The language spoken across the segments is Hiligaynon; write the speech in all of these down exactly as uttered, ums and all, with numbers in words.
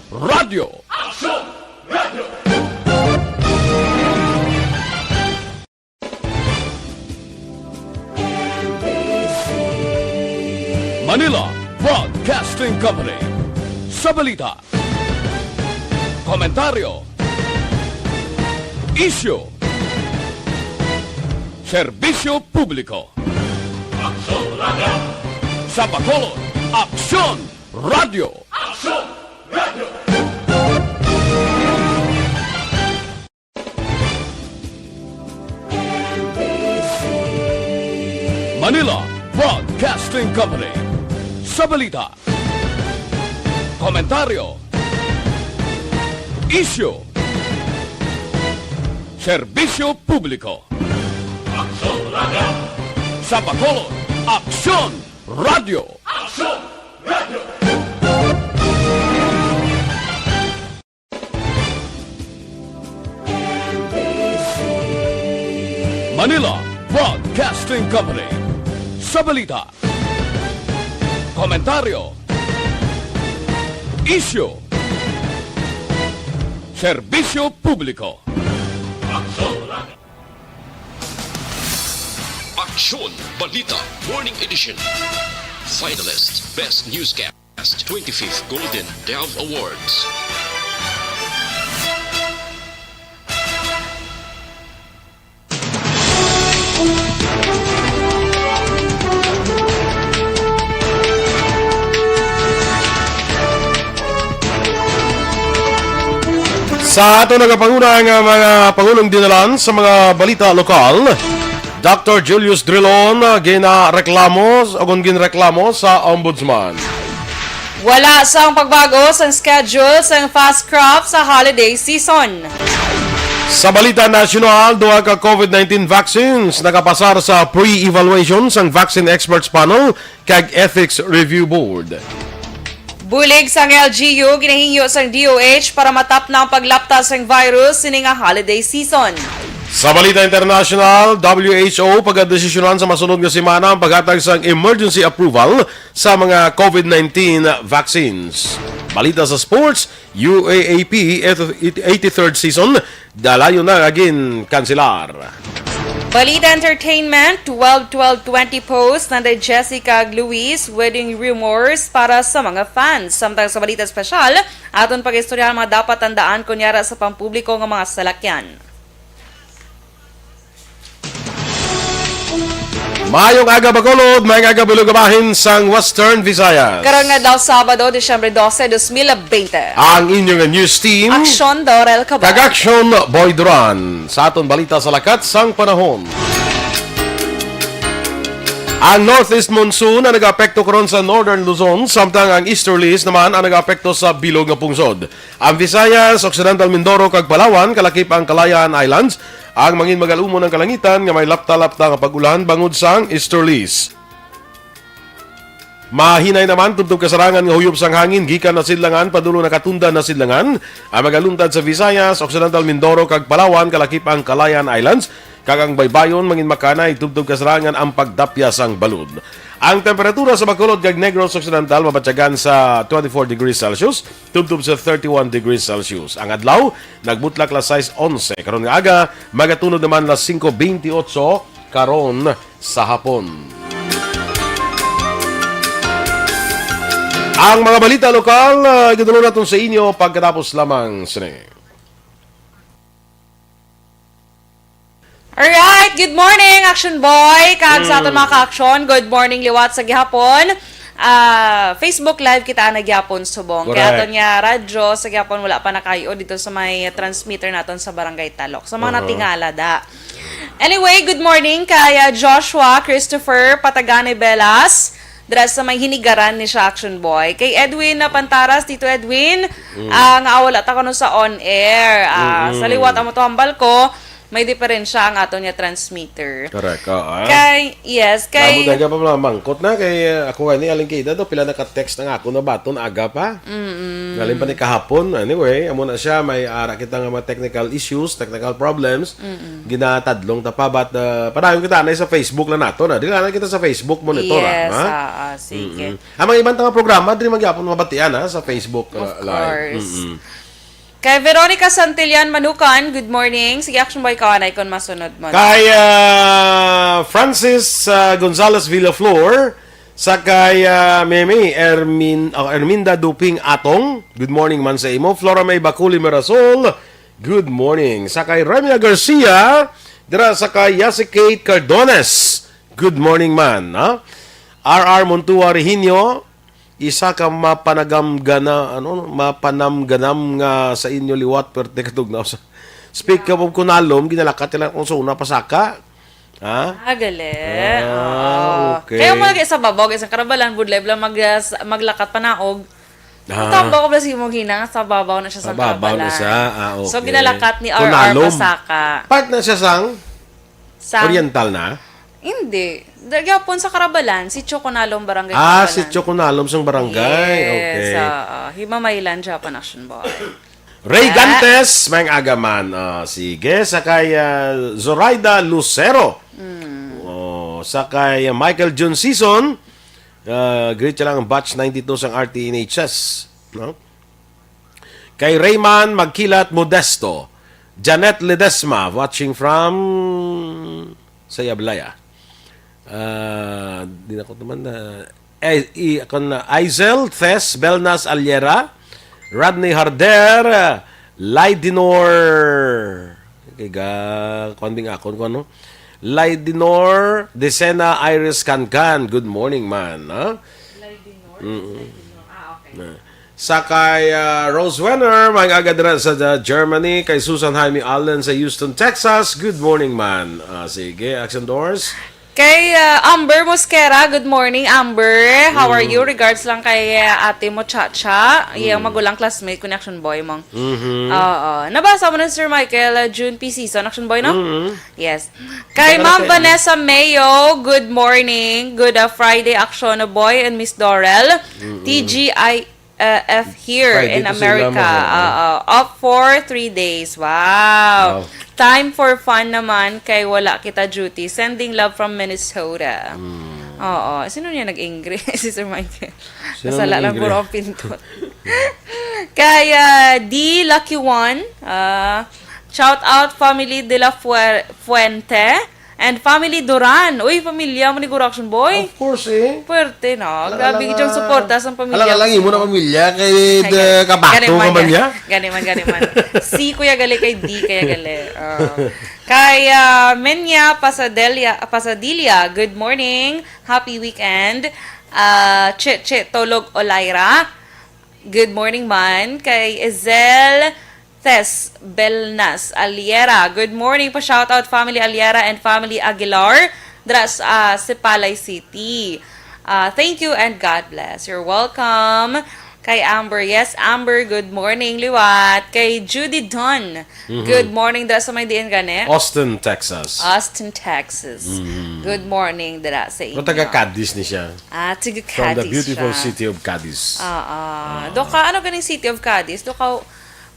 Radyo. Aksyon! Radyo! Manila Broadcasting Company. Sa balita, komentaryo, isyu, serbisyo publiko. Aksyon Radyo! Sa Bacolod, Aksyon Radyo! Aksyon Radyo! Manila Broadcasting Company. Sa balita, komentaryo, isyu, serbisyo publiko. Aksyon Radyo! Sa Bacolod, Aksyon Radyo! Aksyon Radyo! Manila Broadcasting Company. Sa balita, komentaryo, isyu, serbisyo publiko. Aksyon Balita Morning Edition. Finalist Best Newscast twenty-fifth Golden Dove Awards. Sa ato nagapanguna nga mga pangulong dinalan sa mga balita lokal, Doctor Julius Drilon, ah, ginareklamo o kon ginreklamo sa Ombudsman. Wala sang pagbago sang schedule sang FAST CRAFT sa holiday season. Sa balita nasyonal, duha ka COVID nineteen vaccines nakapasar sa pre-evaluation sang Vaccine Experts Panel kag Ethics Review Board. Bulig sang L G U, ginahingyo sang D O H para matapna ang paglapta sang virus sini nga holiday season. Sa balita international, W H O pagadesisyonan sa masunod nga semana ang paghatag sang emergency approval sa mga COVID nineteen vaccines. Balita sa sports, U A A P eighty-third season, dalayon na nga ginkanselar. Balita entertainment, twelve twelve twenty post na ni Jessica ug Luis, wedding rumors para sa mga fans. Samtang sa balita espesyal, aton pag-istorya ang mga dapat tandaan kon yara sa pampubliko nga mga salakyan. Maayong aga, Bacolod. Maayong aga, Bilog nga bahin sang Western Visayas. Karon nga adlaw, Sabado, Disyembre dose, dos mil bente. Ang inyo nga news team, Aksyon Dorel Cabal kag Aksyon Boy Duran. Sa aton balita sa lakat sang panahon, ang northeast monsoon ang nagaapekto karon sa northern Luzon, samtang ang easterlies naman ang nagaapekto sa bilog nga pungsod. Ang Visayas, Occidental Mindoro, kag Palawan, kalakip ang Kalayaan Islands, ang mangin magalumon ang kalangitan nga may lapta-lapta nga pag-ulan bangod sang easterlies. Mahinay naman tubtob kasarangan nga huyop sang hangin gikan na sidlangan padulong nakatundan na sidlangan ang magaluntad sa Visayas, Occidental Mindoro, kag Palawan, kalakip ang Kalayaan Islands, kag ang baybayon mangin makanay tubtob kasarangan ang pagdapya sang balod. Ang temperatura sa Bacolod kag Negros Occidental mabatyagan sa twenty-four degrees Celsius tubtob sa thirty-one degrees Celsius. Ang adlaw nagbutlak las sais onse, karon nga aga magatunod naman las singko beintiotso karon sa hapon. Ang mga balita lokal, ah, igudulon naton sa inyo pagkatapos lamang sini. Alright, good morning, Action Boy. Kag sa aton mga ka-action, good morning liwat sa gihapon. Ah, Facebook Live kita na gihapon subong. Kaya Correct. Aton nga radyo sa gihapon wala pa nakayo dito sa may transmitter naton sa Barangay Talok. Sa mga Uh-huh. Natingala da. Anyway, good morning kay, ah, Joshua Christopher Patagane Velas. Dira sa may Hinigaran ni siya, Action Boy. Kay Edwin na Pantaras, Tito Edwin, Mm. Ah, nga wala ta kuno sa on air. Ah, Mm-mm. Sa liwat, amo to hambal ko. May diferensya ang aton nga transmitter. Correct, oo. Kay, yes, kay Amo daga pa mga mangkot na kay, uh, ako gani, Aling Kida, do, pila naka-text ang ako na baton aga pa. Mm-mm. Galing pa ni kahapon. Anyway, amo na siya, may ara kita nga mga technical issues, technical problems. Mm-mm. Ginatadlong ta pa, but, uh, padayon kita na sa Facebook lang nato na. Dili na kita sa Facebook monitor, ah, Yes, ha? ah, ah, sige. Mm-mm. Ang mga ibang tanga programa, dili man gyapon mabatian, ha, sa Facebook, Of uh, live. course. Mm-mm. Kay Veronica Santillan Manukan, good morning. Sige, Action Boy, kawanay kon masunod mo. Kay, ah, Francis, ah, Gonzalez Villaflor, sa kay, ah, Meme Ermin-, oh, Erminda Duping Atong, good morning man sa imo. Flora May Baculi Mirasol, good morning. Sa kay Remia Garcia, dira sa kay Yasi Kate Cardones, good morning man, ha? R R Montua Rehinio, isa ka mapanagamgana-, ano, mapanamganam nga sa inyo liwat, perte katugnaw sa. Speak of Kunalom, ginalakat nila kung sa una pasaka. Ha? Ah, gali. Ah, Oo. okay. Kaya mo lagi sa babaw, kay sa Karabalan, budlay lang mag-, maglakat panaog. Ah. Ang tambok ko, bala, sige mong hinang, sa babaw na siya sa Sa babaw na Karabalan. siya. Ah, So, okay. ginalakat ni R R Kunalom. Pasaka. Part na siya sang Sa Oriental na? Hindi. Da-, gyapon sa Karabalan, Sitio Kunalom, Barangay Ah, Karabalan. Sitio Kunalom sang barangay. Yes, Okay. oo. Himamaylan siya pa, Action Boy. Ray Ah. Gantes, may aga man. Ah, sige, sa kay, ah, Zoraida Lucero. Mm. Oh, sa kay Michael Jun Season, ah, greet siya lang ang batch ninety-two sang R T N H S, no? Kay Rayman Magkilat Modesto, Janet Ledesma, watching from Sayablaya. Ah, di na ko naman na, eh, i-, ako na, Aizel, Thes, Belnas, Aliera, Rodney Harder, Laidinor, kay ga-, kuwan din akon, kuwan, no? Laidinor, Decena, Iris, Cancan. Good morning, man, ha? Laidinor? Mm-mm. Laidinor. Ah, okay. Na. Sa kay, ah, Rose Wenner, may aga dira sa, sa Germany. Kay Susan Jaime Allen sa Houston, Texas. Good morning, man. Ah, sige, Action Doors. Kay, ah, Amber Mosquera, good morning, Amber. How are Mm. you? Regards lang kay, ah, ate mo, Chacha. Iyang Mm. magulang classmate ko ni Action Boy mo. Mhm. Oo. Nabasa mo na, Sir Michael, ah, June P season, Action Boy, no? Mm. Yes. Kay Baka Ma'am na kayo. Vanessa Mayo, good morning. Good, ah, Friday, Action Boy and Miss Dorel. Mm-mm. T G I F here Friday in to sila America. mo, ha? Oo. Off for three days. Wow. Wow. Time for fun naman kay wala kita duty. Sending love from Minnesota. Mm. Oo. Sino niya nag-angry? Si Sir Michael. Sino Nasala lang nag-angry? puro ang pinto. Kay, ah, D Lucky One, ah, shout out family De La Fue-, Fuente and family Duran. Uy, pamilya mo ni Guro Action Boy. Of course, eh. Puwerte, no? Hala, Grabe hala gid yung nga. suporta sa pamilya Hala, hala, ko. imo na pamilya, kay Kay the ga-, kabato gani man ka man ga-, niya? gani man, gani man. Si Kuya Gali kay D Kuya Gali. Oh. Kay, ah, Menya Pasadilla, Pasadilla, good morning. Happy weekend. Ah, Che Che Tolog Olaira. Good morning man kay Ezel Thes Belnas Aliera. Good morning pa, shout out family Aliera and family Aguilar dra sa, ah, Sipalay City. Ah, thank you and God bless. You're welcome. Kay Amber, yes, Amber, good morning, liwat. Kay Judy Don, Mhm. good morning, dra sa may diin gani? Austin, Texas. Austin, Texas. Mhm. Good morning, dra sa inyo. Pero taga Cadiz ni siya. Ah, taga From the Cadiz beautiful siya. city of Cadiz. Ah, ah. Ah. Do ka, ano ganing city of Cadiz? Do ka,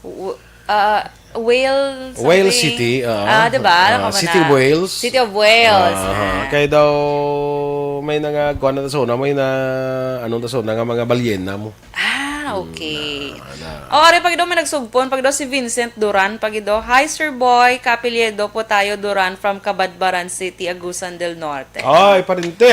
w-, ah, whale Whale something? City, ah. Ah, di ba? Ah, Ano ka City of na? Whales. City of Whales. Ah, Ah. kay daw may nanga-, kuwan na sa una, may na, anong ta sa una nga mga balyena mo. Ah, Hmm, okay. na, na. Oh, ari pa gid, may nagsugpon, pa gid si Vincent Duran, pa gid, "Hi, Sir Boy, kaapelyido po tayo, Duran from Cabadbaran City, Agusan del Norte." Ay, parente.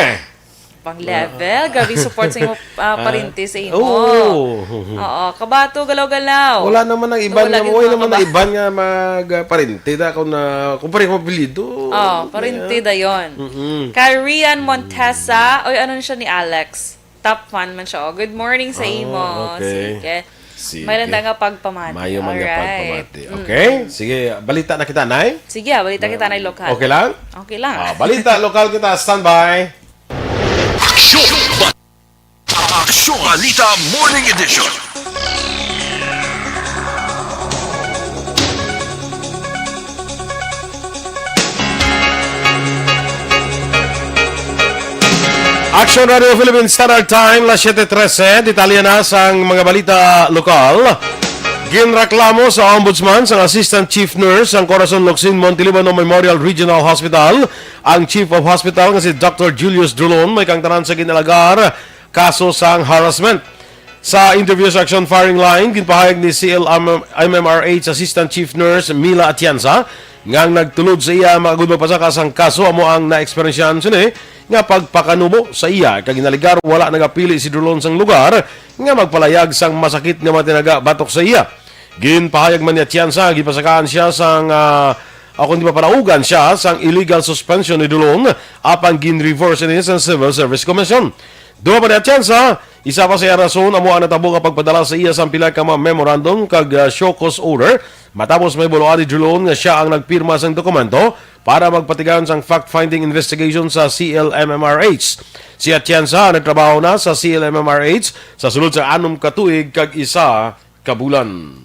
Pang level, Ah. grabe support sa imo, ah, Ah, parente sa imo. oo. Oo, kabato, galaw-galaw. Wala naman ang iban Wala nga, gid wala mga naman ang kaba- iban nga mag, ah, parente da kung na, kung pareho apelyido. Oh, parente Yeah. dayon. Mm-mm. Kay Rian Montesa, oy, ano na siya ni Alex? Top fan man siya. Oh, good morning sa Ah, imo. okay. Sige. Sige. May landa nga pagpamati. Mayo man nga Alright. pagpamati. Mm. Okay? Sige, balita na kita, Nay? Sige, ah, balita kita, Nay, lokal. Okay lang? Okay lang. Ah, balita lokal kita. Standby. Aksyon! Aksyon! Balita Morning Edition. Station Radio Philippine Standard Time, las siete trese. Detalye na sang mga balita lokal. Ginreklamo sa Ombudsman sang Assistant Chief Nurse sang Corazon Locsin Montelibano Memorial Regional Hospital ang Chief of Hospital nga si Doctor Julius Drulon, may kang tanan sa ginalagar kaso sang harassment. Sa interview sa Action Firing Line, ginpahayag ni C L M M R H Assistant Chief Nurse Mila Atienza nga ang nagtulod sa iya maagud magpasaka sang kaso amo ang naeksperyensyahan sini nga pagpakanubo sa iya, kag ginaligar wala nagapili si Drulon sang lugar nga magpalayag sang masakit nga mga tinaga batok sa iya. Ginpahayag man ni Atienza, gipasakaan siya sang, ah, o kung di mapalaugan siya sang illegal suspension ni Drulon, apang gin-reverse ini sa Civil Service Commission. Duha pa ni Atienza, isa pa sa iya rason amo ang natabo nga pagpadala sa iya sang pila ka mga memorandum kag, ah, show cause order, matapos may buluan ni Drulon nga siya ang nagpirma sang dokumento para magpatigayon sang fact-finding investigation sa C L M M R H. Si Atienza nagtrabaho na sa C L M M R H sa sulod sa anom ka tuig kag isa ka bulan.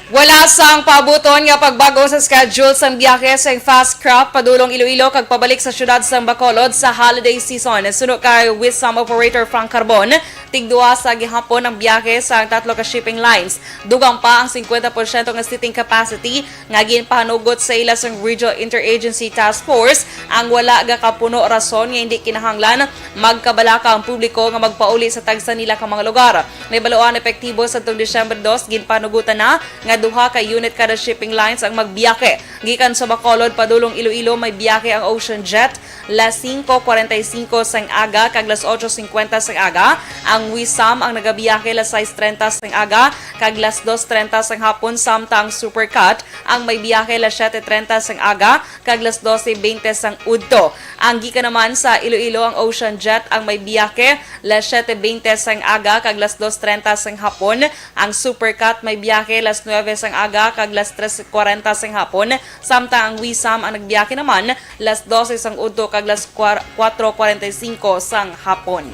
Wala sang paabuton nga pagbago sa schedule sang biyahe sang Fast Craft padulong Iloilo kag pabalik sa siyudad sang Bacolod sa holiday season. Suno kay Wisam operator Frank Carbon, tigduha sa gihapon ang biyahe sang tatlo ka shipping lines. Dugang pa ang singkwenta porsyento nga seating capacity nga ginpahanugot sa ila sang Regional Interagency Task Force ang wala gakapuno rason nga hindi kinahanglan magkabalaka ang publiko nga magpauli sa tagsa nila ka mga lugar. Nahibaluan epektibo sadtong Disyembre dos, ginpanugutan na nga duha ka unit kada shipping lines ang magbiyahe. Gikan sa Bacolod padulong Iloilo, may biyahe ang Ocean Jet las singko kwarenta y singko sang aga kag las otso singkwenta sang aga. Ang Wisam ang nagabiyahe las sais trenta sang aga kag las dos trenta sang hapon, samtang ang Supercut ang may biyahe las siete trenta sang aga kag las doce veinte sang udto. Ang gikan naman sa Iloilo, ang Ocean Jet ang may biyahe las siete veinte sang aga kag las dos trenta sang hapon. Ang Supercut may biyahe las nuebe sang aga kag las tres kwarenta sang hapon, samtang ang Wisam ang nagbiyahe naman las doce sang udto kag las kwar-, kuwatro kwarenta y singko sang hapon.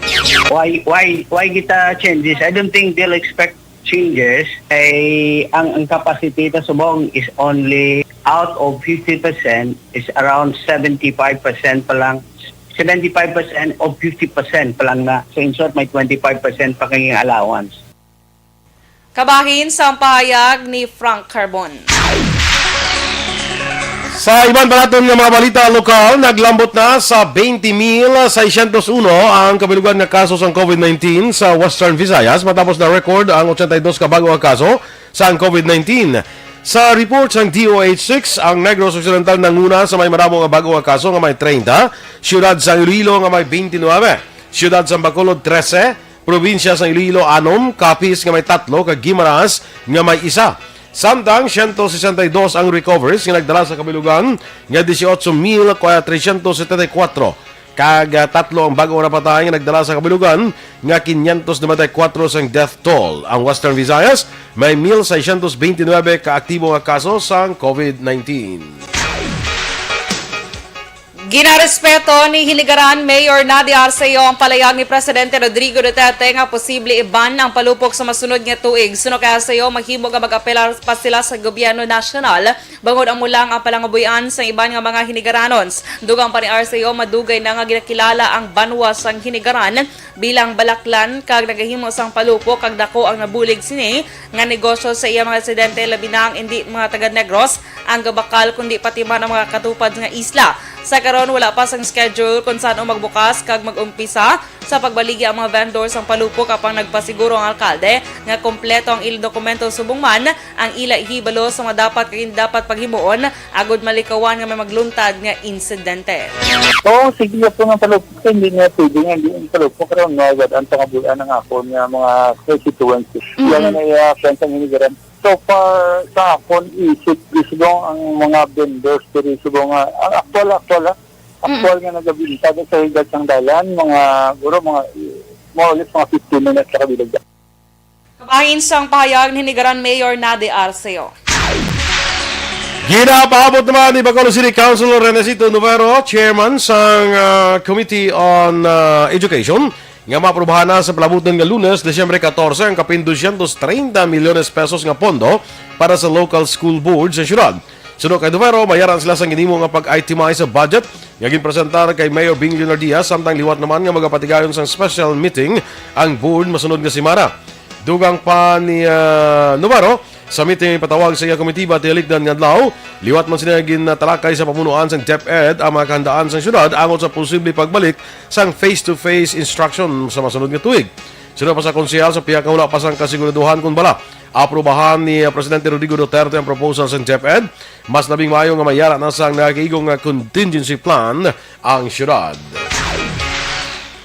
Why, why, why kita changes? I don't think they'll expect changes. Ay, ang, ang capacity ta subong is only out of fifty percent is around seventy-five percent pa lang. Seventy-five percent of fifty percent pa lang na. So, in short, may twenty-five percent pa kay allowance. Kabahin sang pahayag ni Frank Carbon. Sa iban pa naton nga mga balita lokal, naglambot na sa twenty mil seiscientos uno ang kabilugan nga kaso sang COVID nineteen sa Western Visayas matapos na-record ang ochenta y dos ka bago nga kaso sang COVID nineteen. Sa report sang D O H six, ang Negros Occidental nanguna sa may madamo nga bago nga kaso nga may treinta, siyudad sang Iloilo nga may twenty-nine, siyudad sang Bacolod trese, probinsya sang Iloilo anom, Capiz nga may tatlo, kag Guimaras nga may isa. Samtang siyento sesenta y dos ang recoveries nga nagdala sa kabilugan nga dieciocho mil trescientos setenta y cuatro, kag, ah, tatlo ang bag-o nga napatay nga nagdala sa kabilugan nga quinientos noventa y cuatro sang death toll. Ang Western Visayas may mil seiscientos veintinuebe ka aktibo nga kaso sang COVID nineteen. Ginarespeto ni Hinigaran Mayor Nady Arceo ang palayag ni Presidente Rodrigo Duterte nga posible i-ban ang palupok sa masunod nga tuig. Suno kay Arceo, mahimo nga mag-apelar pa sila sa gobyerno nasyonal bangod amo lang ang palangabuy-an sa iban nga mga Hinigaranons. Dugang pa ni Arceo, madugay na nga ginakilala ang banwa sang Hinigaran bilang balaklan kag nagahimo sang palupok kag dako ang nabulig sini nga negosyo sa iya mga residente, labi na ang indi mga taga Negros ang gabakal, kundi pati man ang mga katupad nga isla. Sa karon, wala pa sang schedule kung san-o magbukas kag mag-umpisa sa pagbaligi ang mga vendor sang palupok, apang nagpasiguro ang alkalde nga kompleto ang ila dokumento subong man ang ila ihibalo sa mga dapat kag hindi dapat paghimuon agud malikawan nga may magluntad nga insidente. Oo, sige po ng palupok, hindi na pwede nga hindi ang palupok karon, no? Agad ang pangabulan ng hapon nga mga constituencies. Mhm. Yan ang naiya sa Hinigaran. So far, sa hapon, isip, gusto ang mga vendors, pero gusto nga, ang aktual, aktual, ha? Aktual nga nagabinta sa higad sang dalan, mga, guro, mga, more or less, mga fifteen minutes sa kabilang. Kabahin sang pahayag ni Hinigaran Mayor Nady Arceo. Ginapaabot naman ni Bacolod City Councilor Renesito Novero, chairman sang, ah, Committee on, ah, Education, nga maaprubahan na sa palabuton nga Lunes, Disyembre catorce, ang kapin dosyentos treinta milyones pesos nga pondo para sa local school board sa syudad. Suno kay Novero, mayaran sila sang ginhimo nga pag-itemize sa budget nga ginpresentar kay Mayor Bing Leonardia, samtang liwat naman nga magapatigayon sang special meeting ang board masunod nga semana. Dugang pa ni, ah, Navarro, sa meeting ipatawag sa iya komitiba tiyalikdan nga adlaw, liwat man sila ginatalakay sa pamunuan sang DepEd ang mga kahandaan sang syudad angot sa posible pagbalik sang face-to-face instruction sa masunod nga tuig. Suno pa sa konsehal, sa pihak nga wala pa sang kasiguraduhan kon bala aprubahan ni, ah, Presidente Rodrigo Duterte ang proposal sang DepEd, mas labing maayo nga mayara na sang nagakiigong nga contingency plan ang syudad.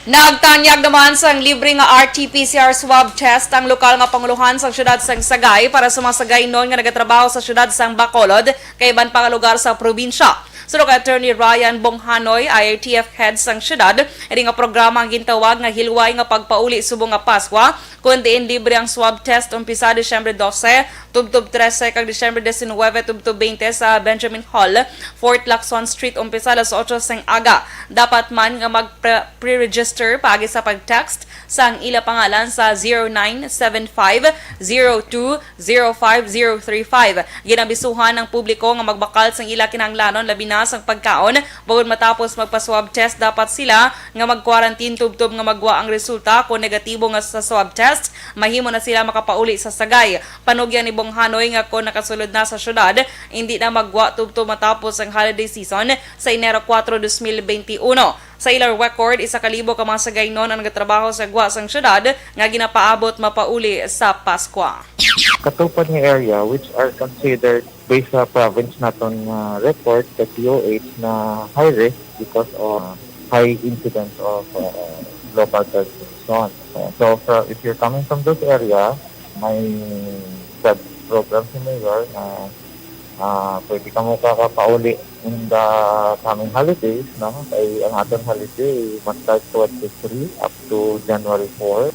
Nagtanyag naman sang libre nga R T P C R swab test ang lokal nga pangulohan sang siyudad sang Sagay para sa mga Sagaynon nga nagatrabaho sa siyudad sang Bacolod kay iban pa nga lugar sa probinsya. Suno kay Attorney Ryan Bonghanoy, I R T F head sang siyudad, ini nga programa ang gintawag nga Hilway nga Pagpauli Subong nga Paskwa, kun diin libre ang swab test umpisa Disyembre dose tubtob trese kag Disyembre diecinuebe tubtob veinte sa Benjamin Hall, Fourth Lacson Street, umpisa alas otso sang aga. Dapat man nga mag-pre-register paagi sa pag-text sang ila pangalan sa zero nine seven five zero two zero five zero three five. Ginabisuhan ang publiko nga magbakal sang ila kinahanglanon, labi na sang pagkaon. Bangod matapos magpa-swab test, dapat sila nga mag-quarantine tubtob nga magwa ang resulta. Kon negatibo nga sa swab test, mahimo na sila makapauli sa Sagay. Panugyan ni Bonghanoy nga kon nakasulod na sa syudad, indi na magwa tubtob matapos ang holiday season sa Enero kuwatro, dos mil benti uno. Sa ilang record, isa ka libo ka mga Sagaynon ang nagatrabaho sa gwa sang syudad nga ginapaabot mapauli sa Paskwa. Katupad nga area which are considered based sa province naton nga record sa T O H na high risk because of high incidence of uh, global transmission. Uh, so for, if you're coming from those area, may such program si Mayor na ah, pwede kamo kakapauli in the coming holidays, no? Kay ang aton holiday mag-start twenty-three up to January four.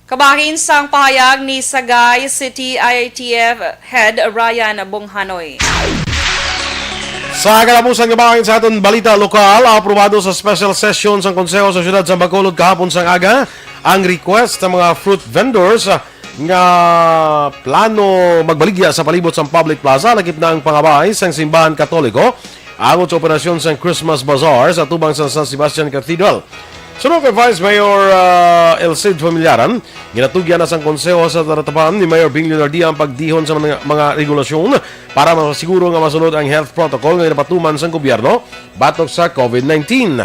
Kabahin sang pahayag ni Sagay City I T F Head Ryan Bonghanoy. Sa kalapusan nga bahin sa aton balita lokal, aprobado sa special session sang Konseho sa Siyudad sa Bacolod kahapon sang aga ang request sa mga fruit vendors, ah, nga plano magbaligya sa palibot sang public plaza, lakip na ang pangabay sang simbahan Katoliko angot sa operasyon sang Christmas Bazaar sa tubang sa San Sebastian Cathedral. Suno kay Vice Mayor, ah, Elcid Familiaran, ginatugyan na sang Konseho sa Taratapan ni Mayor Bing Leonardia ang pagdihon sa mga, mga regulasyon para masiguro nga masunod ang health protocol nga ginapatuman sang gobyerno batok sa covid nineteen.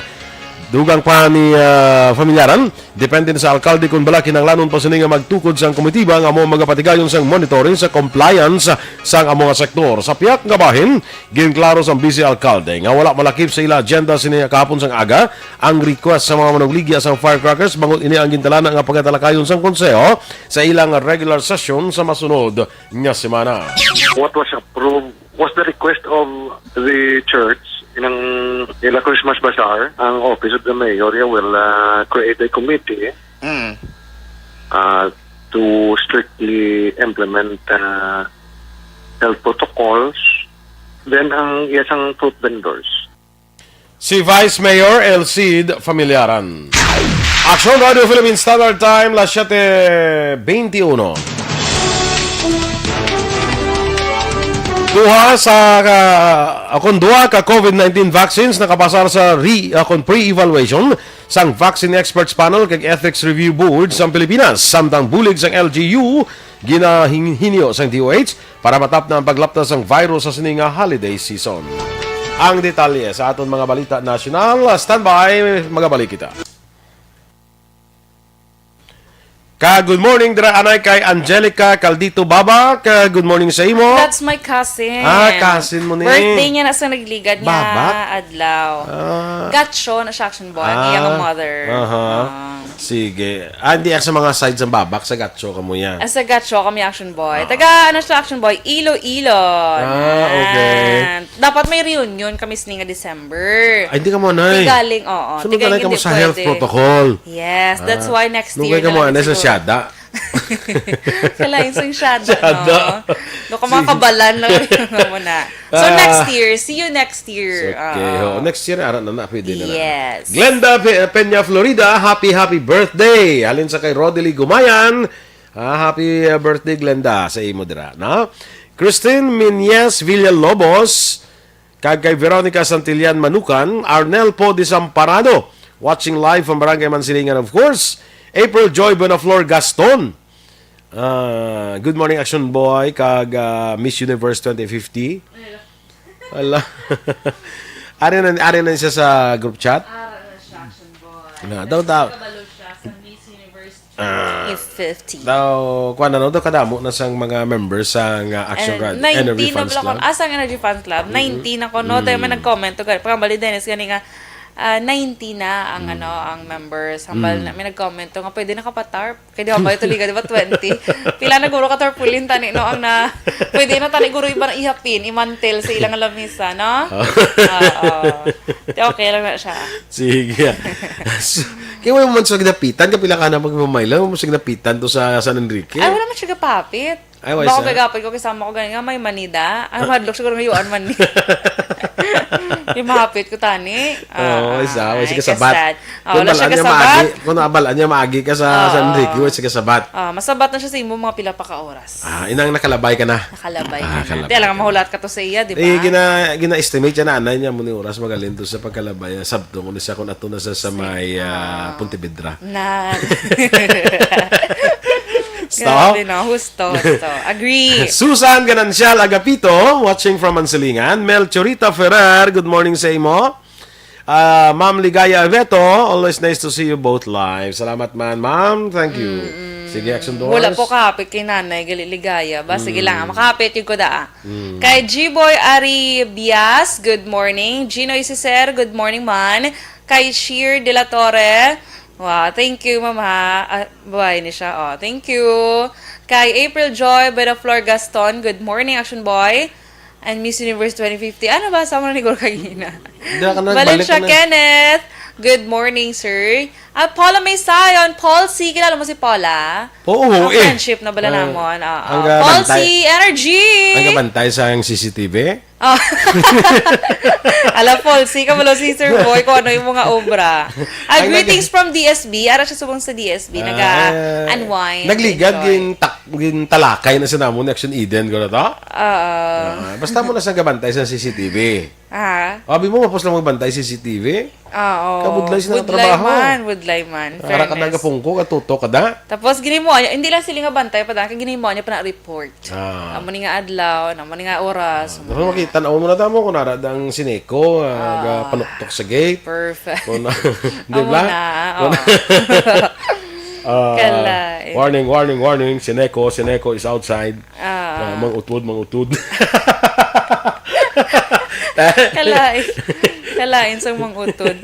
Dugang pa ni, ah, Familiaran, depende na sa alkalde kon bala kinahanglanon pa sini nga magtukod sang komitiba nga amo magapatigayon sang monitoring sa compliance sang amo nga sektor. Sa pihak nga bahin, ginklaro sang Vice Alkalde nga wala malakip sa ila agenda sini kahapon sang aga ang request sa mga manugligya sang firecrackers, bangod ini ang gintalana nga pagatalakayon sang Konseho sa ilang regular session sa masunod nga semana. What was approved was the request of the church. Inang ila Christmas Bazaar, ang Office of the Mayor will uh, create a committee Mm. uh, to strictly implement uh, health protocols. Then ang iya sang fruit vendors. Si Vice Mayor Elcid Familiaran. Action Radio Philippine Standard Time, las siete veintiuno. Duha sa ka, akon duha ka covid nineteen vaccines nakapasar sa re, akon pre-evaluation sang Vaccine Experts Panel kag Ethics Review Board sang Pilipinas, samtang bulig sang L G U ginahinhinyo sang D O H para matapna ang paglapta sang virus sa sini nga holiday season. Ang detalye sa aton mga balita nasyonal. Standby, magabalik kita. Ka good morning dira anay kay Angelica Caldito Babak. Ka good morning sa imo. That's my cousin. Ah, cousin mo ni. Birthday niya na sa nagligad nga Babak? Adlaw. Ah. Gacho na siya, action boy. Ah. Ang iyang mother. Aha. Ah. Sige. Ah, hindi sa mga side sa Babak, sa Gacho kamo yan. Ah, sa Gacho kami, action boy. Ah. Taga, ano siya, action boy? Iloilo. Ah, okay. Yan. Dapat may reunion kami sini nga December. Ay, hindi ka mo, Nay. Di galing, oo. Sunod Di na lang galing, kamo hindi sa health pwede. Protocol. Yes, that's Ah. why next Nung year kay na kamo, lang Nay, sa siguro. Syada. Kalain sa Syada, Syada. No? Do ka Sige. Makabalan lang mo na. So, Ah. next year. See you next year. Okay, Oo. ho. Next year, ara na na. Pwede na na. Yes. Glenda Pe-, Peña Florida, happy, happy birthday. Halin sa kay Rodely Gumayan. Ah, happy, uh, birthday, Glenda, sa imo dira, no? Christine Minyes Villalobos, Kag kay Veronica Santillan Manukan, Arnel po Desamparado, watching live from Barangay Mansilingan, of course. April Joy Bonaflor Gaston. Ah, good morning, Action Boy, kag, ah, Miss Universe twenty fifty. Ala. Ari na, ari na siya sa group chat. Ara na siya, Action Boy. Na, daw, daw. Kabalo siya sa Miss Universe Ah. twenty fifty. Daw, kuwan na, no? Daw kadamo na sang mga members sang, ah, Action And Rad-, nineteen Energy na Fans pala Club. Ako. Asa ang Energy Fans Club? Mm-hmm. Nineteen ako, no? Tayo may Mm. nagkomento, gani, pagkambal ni Dennis, gani nga, ah, nineteen na ang, Mm. ano, ang members. Hambal Mm. na, may nagkomento nga pwede na ka pa-tarp. Kay di ba, ito liga, di ba, twenty? Pila na guro ka tarpaulin tani, no? Ang na, pwede na tani guro iba na ihapin, imantel sa ilang lamisa, no? Oo. Oo. Di, okay lang na siya. Sige. So, kaya wala man sa ginapitan, kapila ka na magmamaylan, wala man sa ginapitan to sa San Enrique. Ay, wala man siya gapapit. Ay, wala Bako siya. Gagapit ko, kasama ko ganyan nga, may manida. Ay, madlok siguro nga yuan man ni. Yung mahapit ko, tani. Oo, Ah, isa, wala ay, siya kasabat. kasad. Ah, Kung wala siya balaan niya kasabat. maagi, kung nabalaan niya maagi ka sa Oo. San Enrique, wala siya kasabat. Ah, masabat na siya sa imo mga pila pa ka oras. Ah, inang nakalabay ka na. Nakalabay Ah, ka na. kalabay Di, alam ka nga na. mahulat ka to sa iya, di ba? Eh, gina-, gina-estimate siya na anay niya mo ni oras magaling to sa pagkalabay. Ah, sabto ko ni siya kung ato na sa, sa may, ah, Ah. Pontevedra. Na. Stop. Grabe, no? Husto, husto. Agree. Susan Ganancial Agapito, watching from Mansilingan. Mel Chorita Ferrer, good morning sa imo. Ah, Ma'am Ligaya Aveto, always nice to see you both live. Salamat man, ma'am. Thank you. Mm-mm. Sige, Action Doors. Wala po kahapit kay Nanay, gali Ligaya. Ba, sige Mm. lang, ah, makahapit yung kuda, ah. Mm. Kay G-Boy Ari Bias, good morning. Ginoy Cicer, good morning man. Kay Sheer De La Torre, wow, thank you, ma'am, ha. Ah, babae ni siya, oh. Thank you. Kay April Joy Bedaflor Gaston, good morning, Action Boy. And Miss Universe twenty fifty. Ano ba? Sama na ni Gor kagina. Di ka na, Valencia balik ka na. Kenneth. Good morning, sir. Ah, Paula May Sion. Paul C. Kilala mo si Paula? Oo, Ang eh. friendship na bala Ah, namon. Ah, ang ah. Paul gabantay. C. Energy. Ang gabantay sa ang C C T V? Oh. Ala, Paul C. Kabalo si Sir Boy kung ano yung mga obra. Ah, Ang greetings nag- from D S B. Ara siya subong sa D S B. Ah. Naga-unwind. Nagligad, Enjoy. gin tak-, gin talakay na sa namon ni Action Eden, gano'n to? Oo. Ah, basta mo na sa gabantay sa C C T V. Ah. Abi mo, mapos lang magbantay sa C C T V? Ah, oo. Kabudlay sila Budlay trabaho. man, budlay man. Ara ka Fairness. nagapungko, katutok ka da? Tapos, ginimo niya, hindi lang sila nga bantay pa da, kay ginimo niya pa na report. Ah. Amo ni nga adlaw, amo ni nga oras, Ah, amo pero na. makita na mo na tamo kung nara dang Sineco, ah, Ah. ga-panuktok sa gate. Perfect. Kung na-, di Amo ba? na, Kung oo. na-, ah, Kalay. warning, warning, warning, Sineco, Sineco is outside. Ah. Ah, mangutod, mangutod. Kalain. Kalain sa mangutod.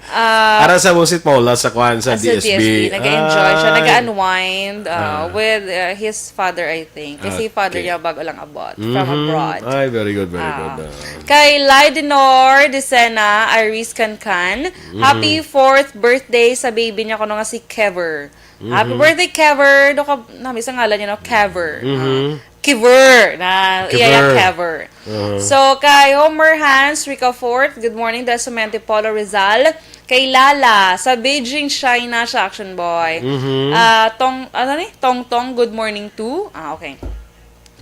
Ah, Ara sa mo si Paula sa kwan, sa ah, sa D S B. D S B. Nag-enjoy siya, Ay. nag-unwind, ah, Ah. with, ah, his father, I think. Kasi father Okay. niya bago lang abot from Mhm. abroad. Ay, very good, very Ah. good, ah. Kay Lydinor Decena, Iris Cancan, Mhm. happy fourth birthday sa baby niya kuno nga si Kever. Happy Mhm. birthday, Kever. Do ka, nami sa ngalan niya, no? Kever. Mhm. Ah, Kever. Na, iya, iya, Kever. Kever. Uh-huh. So, kay Homer Hans Ricafort, good morning, Dasamente Polo Rizal. Kay Lala, sa Beijing, China, siya, Action Boy. Mhm. Ah, Tong, ano ni? Tong Tong, good morning too. Ah, okay.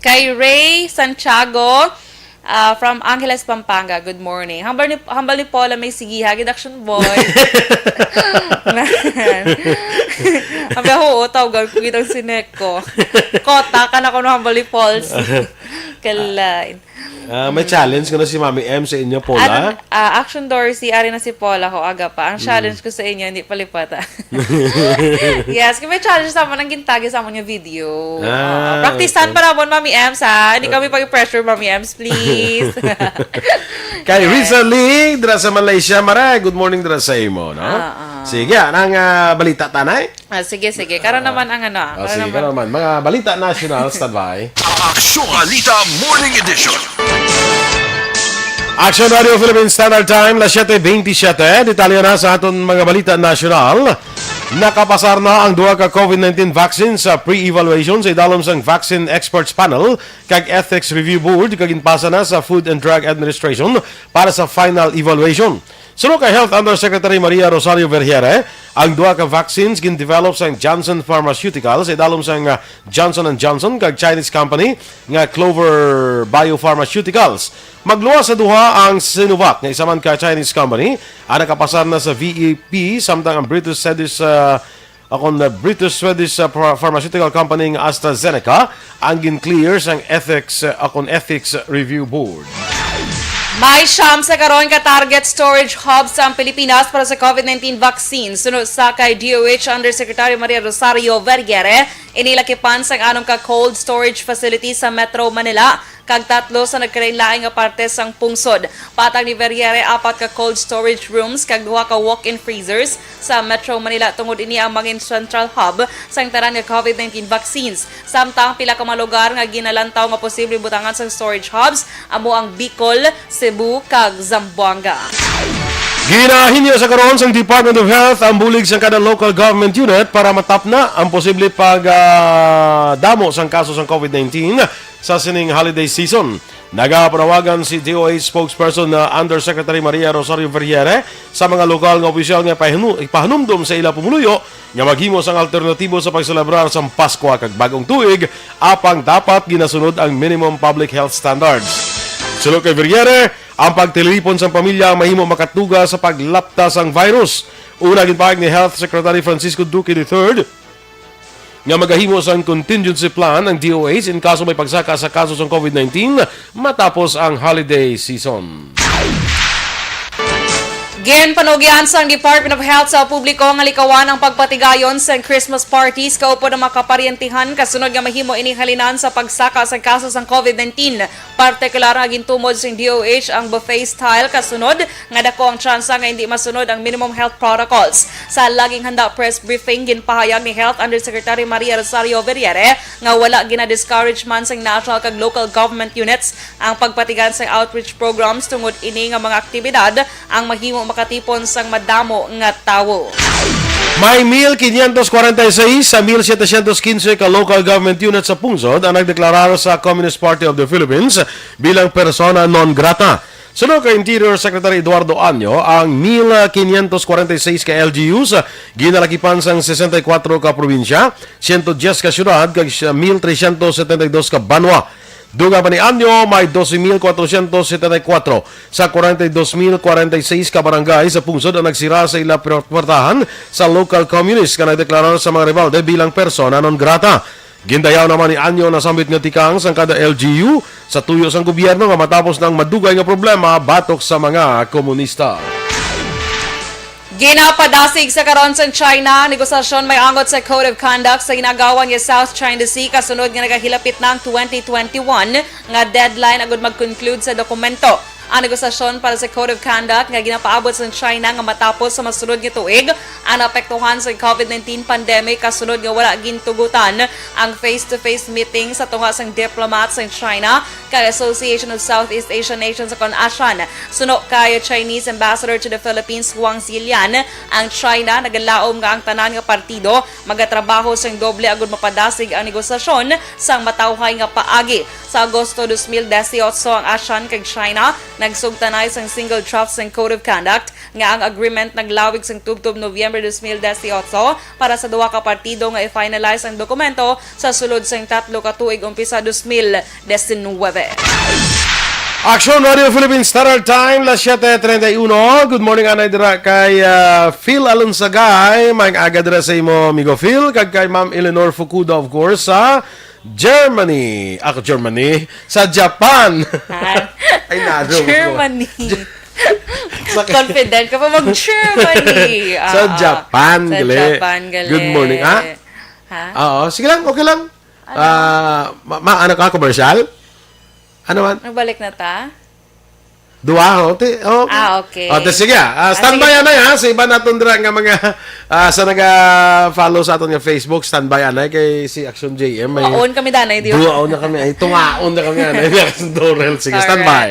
Kay Ray Santiago, ah, from Angeles, Pampanga, good morning. Hambal ni, hambal ni Paula may sige, ha, gid Action Boy. Ang biya, oo, tawgan ko gid ang Sineco. Kota ka na kuno, hambal ni Pauls. Kalain. Ah, may challenge ko na si Mami M sa inyo, Paula. Ano, ah, Action Dorsey, ari na si Paula ko, aga pa. Ang Mm. challenge ko sa inyo, hindi palipata. Yes, kung may challenge sa amon, ang gintagi sa amon nga video. Ah, Ah, practice-an okay. pa namon, Mami Ems, ha? Hindi kami pag-pressure, Mami Ems, please. Kay Yes. Risa Lee, dira sa Malaysia, Mara, good morning dira sa imo, no? Ah, ah. Sige, anong, ah, balita, tanay? Ah, sige, sige. Karon Ah. naman ang ano, ah, Ah, karon sige, naman. karon naman. Mga balita national, standby. Aksyon Balita Morning Edition. Action Radio Philippine Standard Time, las siete veintisiete. Detalye na sa aton mga balita nasyonal. Nakapasar na ang duha ka COVID nineteen vaccine sa pre-evaluation sa idalom sang Vaccine Experts Panel kag Ethics Review Board kag ginpasa na sa Food and Drug Administration para sa final evaluation. Suno kay Health Undersecretary Maria Rosario Vergeire, ang duha ka vaccines gin-develop sang Janssen Pharmaceuticals sa idalom sang, ah, Johnson and Johnson kag Chinese company nga Clover Biopharmaceuticals. Magluwas sa duha ang Sinovac nga isa man ka Chinese company ang nakapasar na sa V E P, samtang ang British Cedis, ah, akon na British Swedish, uh, pharma-, pharmaceutical company nga AstraZeneca ang gin-clear sang ethics, uh, akon ethics review board. May siyam sa karon ka target storage hubs ang Pilipinas para sa COVID nineteen vaccine. Suno sa kay D O H Undersecretary Maria Rosario Vergeire, inilakipan sang anom ka cold storage facility sa Metro Manila kag tatlo sa nagkalain-lain nga parte sang pungsod. Patag ni Vergeire, apat ka cold storage rooms kag duha ka walk-in freezers sa Metro Manila. Tungod ini ang mangin central hub sang tanan nga COVID nineteen vaccines. Samtang pila ka mga lugar nga ginalantaw nga posibleng butangan sang storage hubs amo ang Bicol, Cebu, kag Zamboanga. Ginahinyo sa karon sang Department of Health ang bulig sang kada local government unit para matapna ang posible pag, ah, damo sang kaso sang COVID nineteen sa sining holiday season. Nagapanawagan si D O H spokesperson na Undersecretary Maria Rosario Vergeire sa mga lokal nga opisyal nga pahinu-, ipahanumdom sa ila pumuluyo nga maghimo sang alternatibo sa pagselebrar sang Paskwa kag Bag-ong Tuig, apang dapat ginasunod ang minimum public health standards. Suno kay Vergeire, ang pagtilipon sang pamilya ang mahimo makatuga sa paglapta sang virus. Una, ginpahayag ni Health Secretary Francisco Duque the third nga magahimo sang contingency plan ang D O H in kaso may pagsaka sa kaso sang COVID nineteen matapos ang holiday season. Ginpanugyan sang Department of Health sa publiko nga likawan ang pagpatigayon sang Christmas parties kaupod ang mga kaparyentehan kasunod nga mahimo ini halinan sa pagsaka sang kaso sang COVID nineteen. Partikular nga gintumod sang D O H ang buffet style kasunod nga dako ang tsansa nga hindi masunod ang minimum health protocols. Sa laging handa press briefing, ginpahayag ni Health Undersecretary Maria Rosario Vergeire nga wala gina-discourage man sang national kag local government units ang pagpatigayon sang outreach programs tungod ini nga mga aktibidad ang mahimo makatipon sang madamo nga tawo. May mil quinientos kwarenta y seis sa mil setecientos quince ka local government unit sa pungsod ang nagdeklarar sa Communist Party of the Philippines bilang persona non grata. Suno kay Interior Secretary Eduardo Año, ang mil quinientos kwarenta y seis ka L G Us ginalakipan sang sesenta y kuwatro ka probinsya, siyento dyes ka syudad, kag mil trescientos setenta y dos ka banwa. Dugang pa ni Año, may doce mil cuatrocientos setenta y cuatro sa kwarenta y dos mil kwarenta y seis ka barangay sa pungsod ang nagsira sa ila puwertahan sa local communists nga nagdeklarar sa mga rebelde bilang persona non grata. Gindayaw naman ni Año na sambit nga tikang sang kada L G U sa tuyo sang gobyerno nga matapos na ang madugay nga problema batok sa mga komunista. Ginapadasig sa karon sang China ang negosasyon may anggot sa Code of Conduct sa ginagawan nga South China Sea kasunod nga nagahilapit na ang twenty twenty-one nga deadline agud mag-conclude sa dokumento. Ang negosasyon para sa Code of Conduct nga ginapaabot sa China nga matapos sa masunod nga tuig ang naapektuhan sa COVID nineteen pandemic kasunod nga wala gintugutan ang face-to-face meeting sa tunga sang diplomat sa China kag Association of Southeast Asian Nations o kon ASEAN. Suno kay Chinese Ambassador to the Philippines, Wang Zhilian, ang China nagalaom nga ang tanan nga partido magatrabaho sing doble agud mapadasig ang negosasyon sang matawhay nga paagi. Sa Agosto dos mil dieciocho, ang ASEAN kag China nagsugtanay sang single draft sang Code of Conduct nga ang agreement naglawig sang tubtob Nobyembre dos mil dieciocho para sa duha ka partido nga i-finalize ang dokumento sa sulod sang tatlo ka tuig umpisa dos mil diecinuebe. Action Radio Philippines Standard Time, las siete treinta y uno. Good morning, anay dira kay, ah, Phil Alonsagay. Maayong aga dira sa imo, amigo Phil, kag kay Ma'am Eleanor Fukuda, of course, sa Germany. Ako, Germany. Sa Japan. Ah. Ay, naro. Germany. Sa Confident ka pa mag-Germany. Sa Ah, Japan, sa gali. Japan, gali. Good morning. Ah? Ha? Oo, sige lang, okay lang. Ano? Ah, ma-, ma-, ano ka, commercial? Ano man? Nagbalik na ta? Duha, oh, ti-, oh. Ah, okay. Oh, ti-, sige, ah, standby, okay, anay, ha? Sa iba naton dira nga mga, ah, sa naga-follow sa aton nga Facebook, standby, anay, kay si Action J M, may Duaon kami, danay, di ba? Duaon na kami, ay, tungaon na kami, anay, ni Action Dorel. Sige, alright, standby.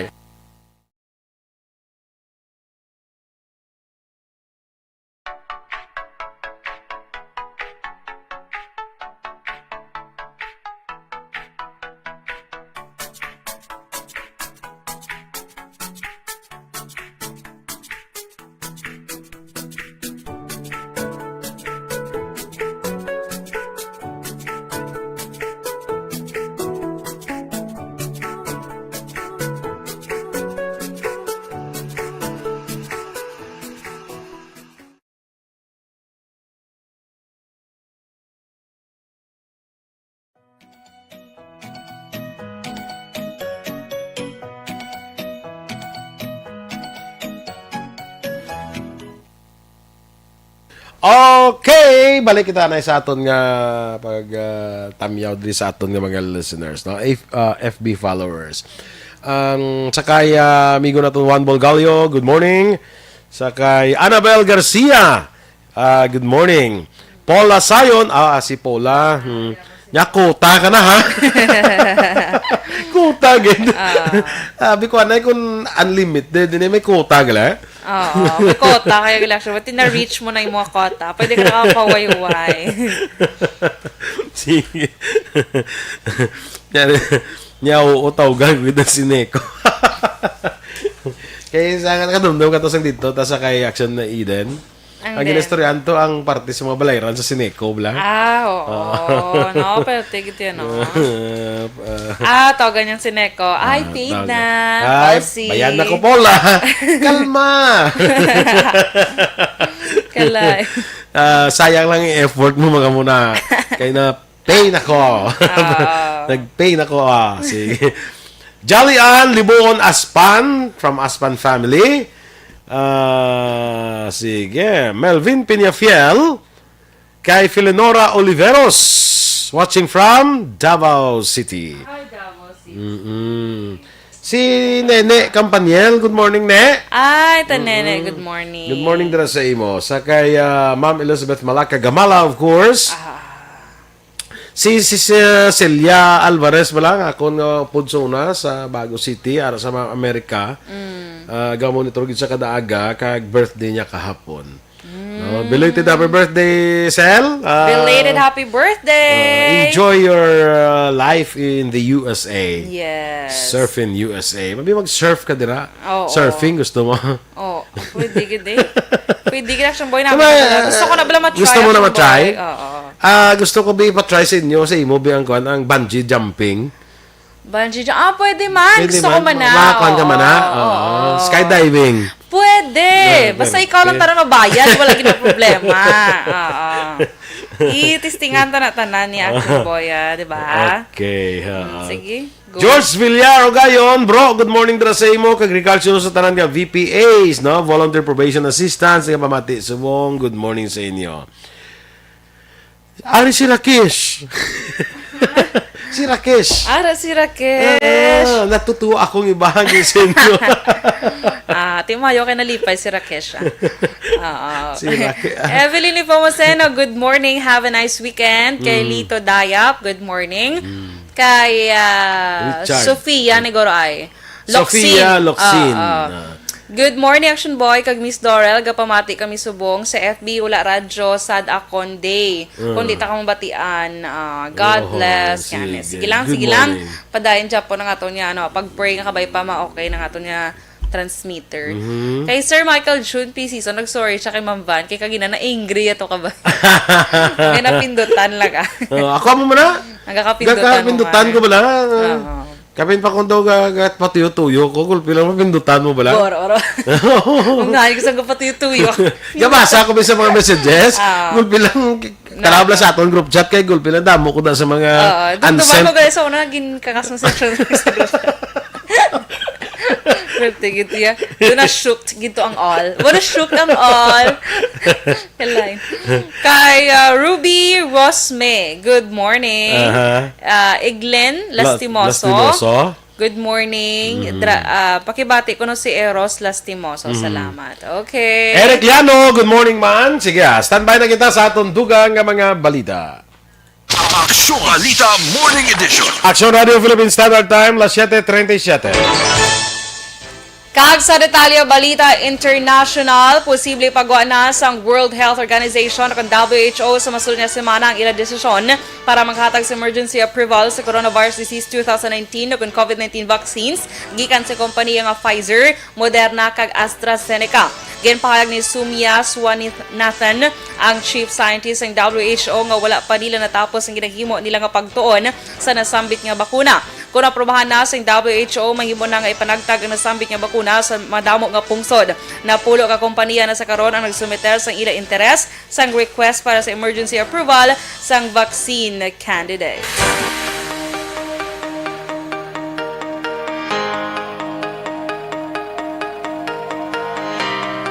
Okay, balik kita na sa aton nga pag, ah, tamyaw diri sa aton nga mga listeners, no? F-, ah, F B followers. Ang sa kay, ah, amigo naton Juan Bolgallo, good morning. Sa kay Annabel Garcia, ah, good morning. Paula Sayon, ah, si Paula, hmm. Nya, quota ka na, ha? Quota, gid. Ah. Sabi ko, anay kung unlimited, di na may quota, gala. Oo, may quota kaya gila siya. Pati na-reach mo na yung mga quota. Pwede ka nakapawayway. Sige. Yan, yan, oo, tawgan ko ito si Neko. Kaya sa kadumdum ka to sang dito, ta sa kay Action na Eden. Ang Ang din. Ginistoryahan to ang parte sa mga balayran sa Sineco, bla? Ah, oo. Oo. No, pero tigit yan, no? Ah, ah, tawgan niyang Sineco. Ay, Ah, tignan. Tawag. Ay, Bossy. Bayad na ko, Paula. Kalma. Kalay. Ah, sayang lang yung effort mo, mga muna. Kaya na pain ako. Ah. Nag-pain ako, ah. Sige. Jolly Ann Libuon Aspan from Aspan family. Ah, sige. Melvin Peñafiel kay Filenora Oliveros, watching from Davao City. Hi, Davao City. Mm-mm. Si Nene Campaniel, good morning, Ne. Ay, ta Nene, Mm-mm. Good morning. Good morning dira sa imo. Sa kay, ah, Ma'am Elizabeth Malaka Gamala, of course. Ah. Si, si, si Celia Alvarez ba lang, akon nga pudso na sa Bago City, ara sa mga Amerika. Mm. Ah, gamonitor gid sa kada aga, kag birthday niya kahapon. No? Mm. Belated happy birthday, Cel. Ah, Belated happy birthday! Ah, enjoy your, ah, life in the U S A. Yes. Surf in U S A. Mabi mag-surf ka dira. Oo. Surfing, gusto mo? Oh, pwede gid eh. Pwede gid, Action Boy, naman Diba, talaga. Gusto ko na bala ma-try, gusto mo na Action ma-try? Boy. Oo. Ah, gusto ko bi pa-try sa inyo, sa imo, bi ang kuwan, ang bungee jumping. Bungee jump. Ah, pwede man. Pwede Gusto ko man. man na. Ma-, makuha ka man na? Oo. Oo. Skydiving. Pwede. Yeah, Basta pwede. ikaw lang tanan mabayad, wala gid na problema. Oo. I-testingan ta na tanan ni Action Boy, ah, di ba? Okay, ha. Mm, sige. Go. George Villar Ogayon, bro, good morning dira sa imo, kag regard sa tanan nga V P As, no? Volunteer Probation Assistance, nga pamati subong, good morning sa inyo. Ari si Rakesh. Si Rakesh. Ara si Rakesh. Ah, natutuwa akong ibahagi sa inyo. Ah, timayo kay nalipay si Rakesh, ah. Oo. Si Rakesh. Evelyn Nepomuceno, good morning. Have a nice weekend. Kay Mm. Lito Dayap, good morning. Mm. Kay, ah, Richard. Sofia Negoroay. Sofia Loksin. Loksin. Ah, ah. Ah. Good morning, Action Boy, kag Miss Dorel. Gapamati kami subong sa F B, Ula Radyo, Sad Akon Day. Ah. Kung di ta ka mabatian, ah, God Oo, bless. Yan, eh. sige. Sige lang, Good sige lang. morning. Padayon dyan po ng aton niya, ano, pag-pray nga kabay pa, ma-okay ng aton niya transmitter. Mhm. Kay Sir Michael June P. Season, nag-sorry siya kay Ma'am Van. Kay kagina na angry ato ka ba? May napindutan lang, ah. Oh, ako mo muna? Nagkakapindutan mo Nagkakapindutan nga. ko bala. Oo. Kapin pa kung daw ga-, ga-, patuyo-tuyo ko, gulpi lang mapindutan mo bala. Oro, oro. Ang nahal ko sa kapatuyo-tuyo. Gabasa ko sa mga messages, Ah. gulpi lang, Na- talabla sa aton group chat kay gulpi lang damo ko na sa mga Oo, dumduman unsent. ko, guys, sa una, gin-, kakas mo sa, sa group chat. Gulpi, gito ya. Doon na shook, gito ang all. Wala shook ang all. Kalay. Kay, ah, Ruby Rosme, good morning. Aha. Ah, Iglen La-, Lastimoso. Lastimoso. Good morning. Mm. Dra-, ah, pakibati ko no si Eros Lastimoso. Mm. Salamat. Okay. Eric Liano, good morning, man. Sige, ah, standby na kita sa aton dugang nga mga balita. Aksyon Balita Morning Edition. Aksyon Radio Philippine Standard Time, las siete treinta y siete. Kag sa detalye, balita international, posible pagwa na sang World Health Organization o kang W H O sa masulod nga semana ang ila desisyon para maghatag sa emergency approval sa coronavirus disease two thousand nineteen o kon COVID nineteen vaccines gikan sa kompanya nga Pfizer, Moderna, kag AstraZeneca. Ginpahayag ni Soumya Swaminathan, ang chief scientist sang W H O, nga wala pa nila natapos ang ginahimo nila nga pagtuon sa nasambit nga bakuna. Kon aprubahan na sang W H O, mahimo na nga ipanagtag ang nasambit nga bakuna sa madamo nga pungsod. Napulo ka kompanya na sa karon ang nagsumiter sang ila interes sang request para sa emergency approval sang vaccine candidate.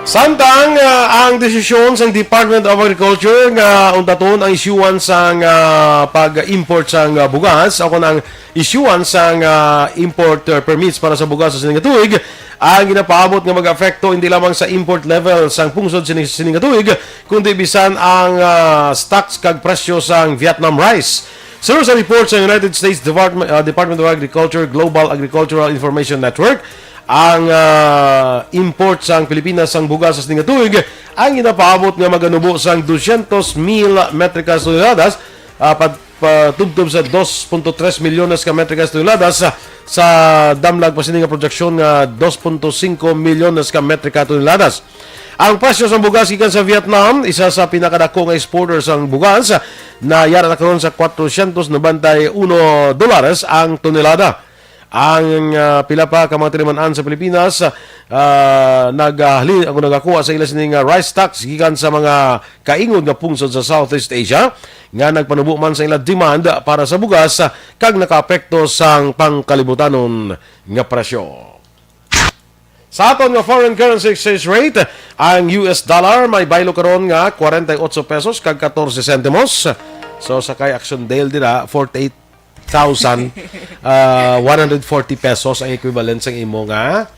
Samtang, ah, ang desisyon sang Department of Agriculture nga untaton ang isyuhan sang, ah, pag-import sang, ah, bugas o kon ang isyuhan sang, ah, import, ah, permits para sa bugas sa sining nga tuig, ang ginapaabot nga mag-apekto hindi lamang sa import level sang pungsod sini, sining nga tuig, kundi bisan ang, ah, stocks kag presyo sang Vietnam rice. Suno sa report sa United States Department, ah, Department of Agriculture Global Agricultural Information Network, ang, ah, import sang Pilipinas sang bugas sa sining nga tuig ang ginapaabot nga maganubo sang dosyentos mil metrikas toneladas, ah, pag, patubtob sa dos punto tres milyones ka metrikas toneladas sa, sa damlag pa sini nga produksyon nga dos punto singko milyones ka metrika toneladas. Ang presyo sang bugas gikan sa Vietnam, isa sa pinakadako nga exporter sang bugas, na yara na karon sa kwatrosyentos nobenta y uno dolares ang tonelada. Ang, ah, pila pa ka mga tiniman-an sa Pilipinas, ah, nagahali-, ako nagakuha sa ila sini nga rice stocks gikan sa mga kaingod nga pungsod sa Southeast Asia nga nagpanubo man sa ila demand para sa bugas, ah, kag nakaapekto sang pangkalibutanon nga presyo. Sa aton nga foreign currency exchange rate, ang U S dollar may baylo karon nga kwarenta y otso pesos kag katorse sentimos. So, sa kay Action Dale dira, forty-eight thousand, ah, one hundred forty pesos ang equivalent sang imo nga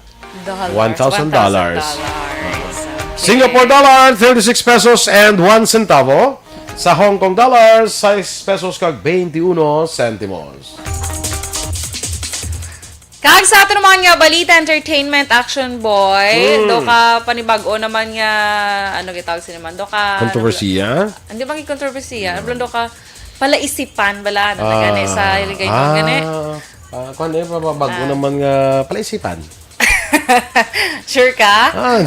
Dollars. One thousand dollars. One thousand dollars. Okay. Singapore dollar, thirty-six pesos and one centavo. Sa Hong Kong dollar, sais pesos kag twenty-uno sentimos. Kag sa ato naman nga balita, entertainment, Action Boy, Mm. do ka panibag-o naman nga, ano gitawag sini man, do ka, ano, Kontrobersiya? Hindi man gid kontrobersiya. Ano do ka palaisipan bala, ano na gani, sa Ah, Hiligaynon gani? ah, ah, kwan, eh, pa-, pa-, bago Ah. naman nga palaisipan. Sure ka? Ah,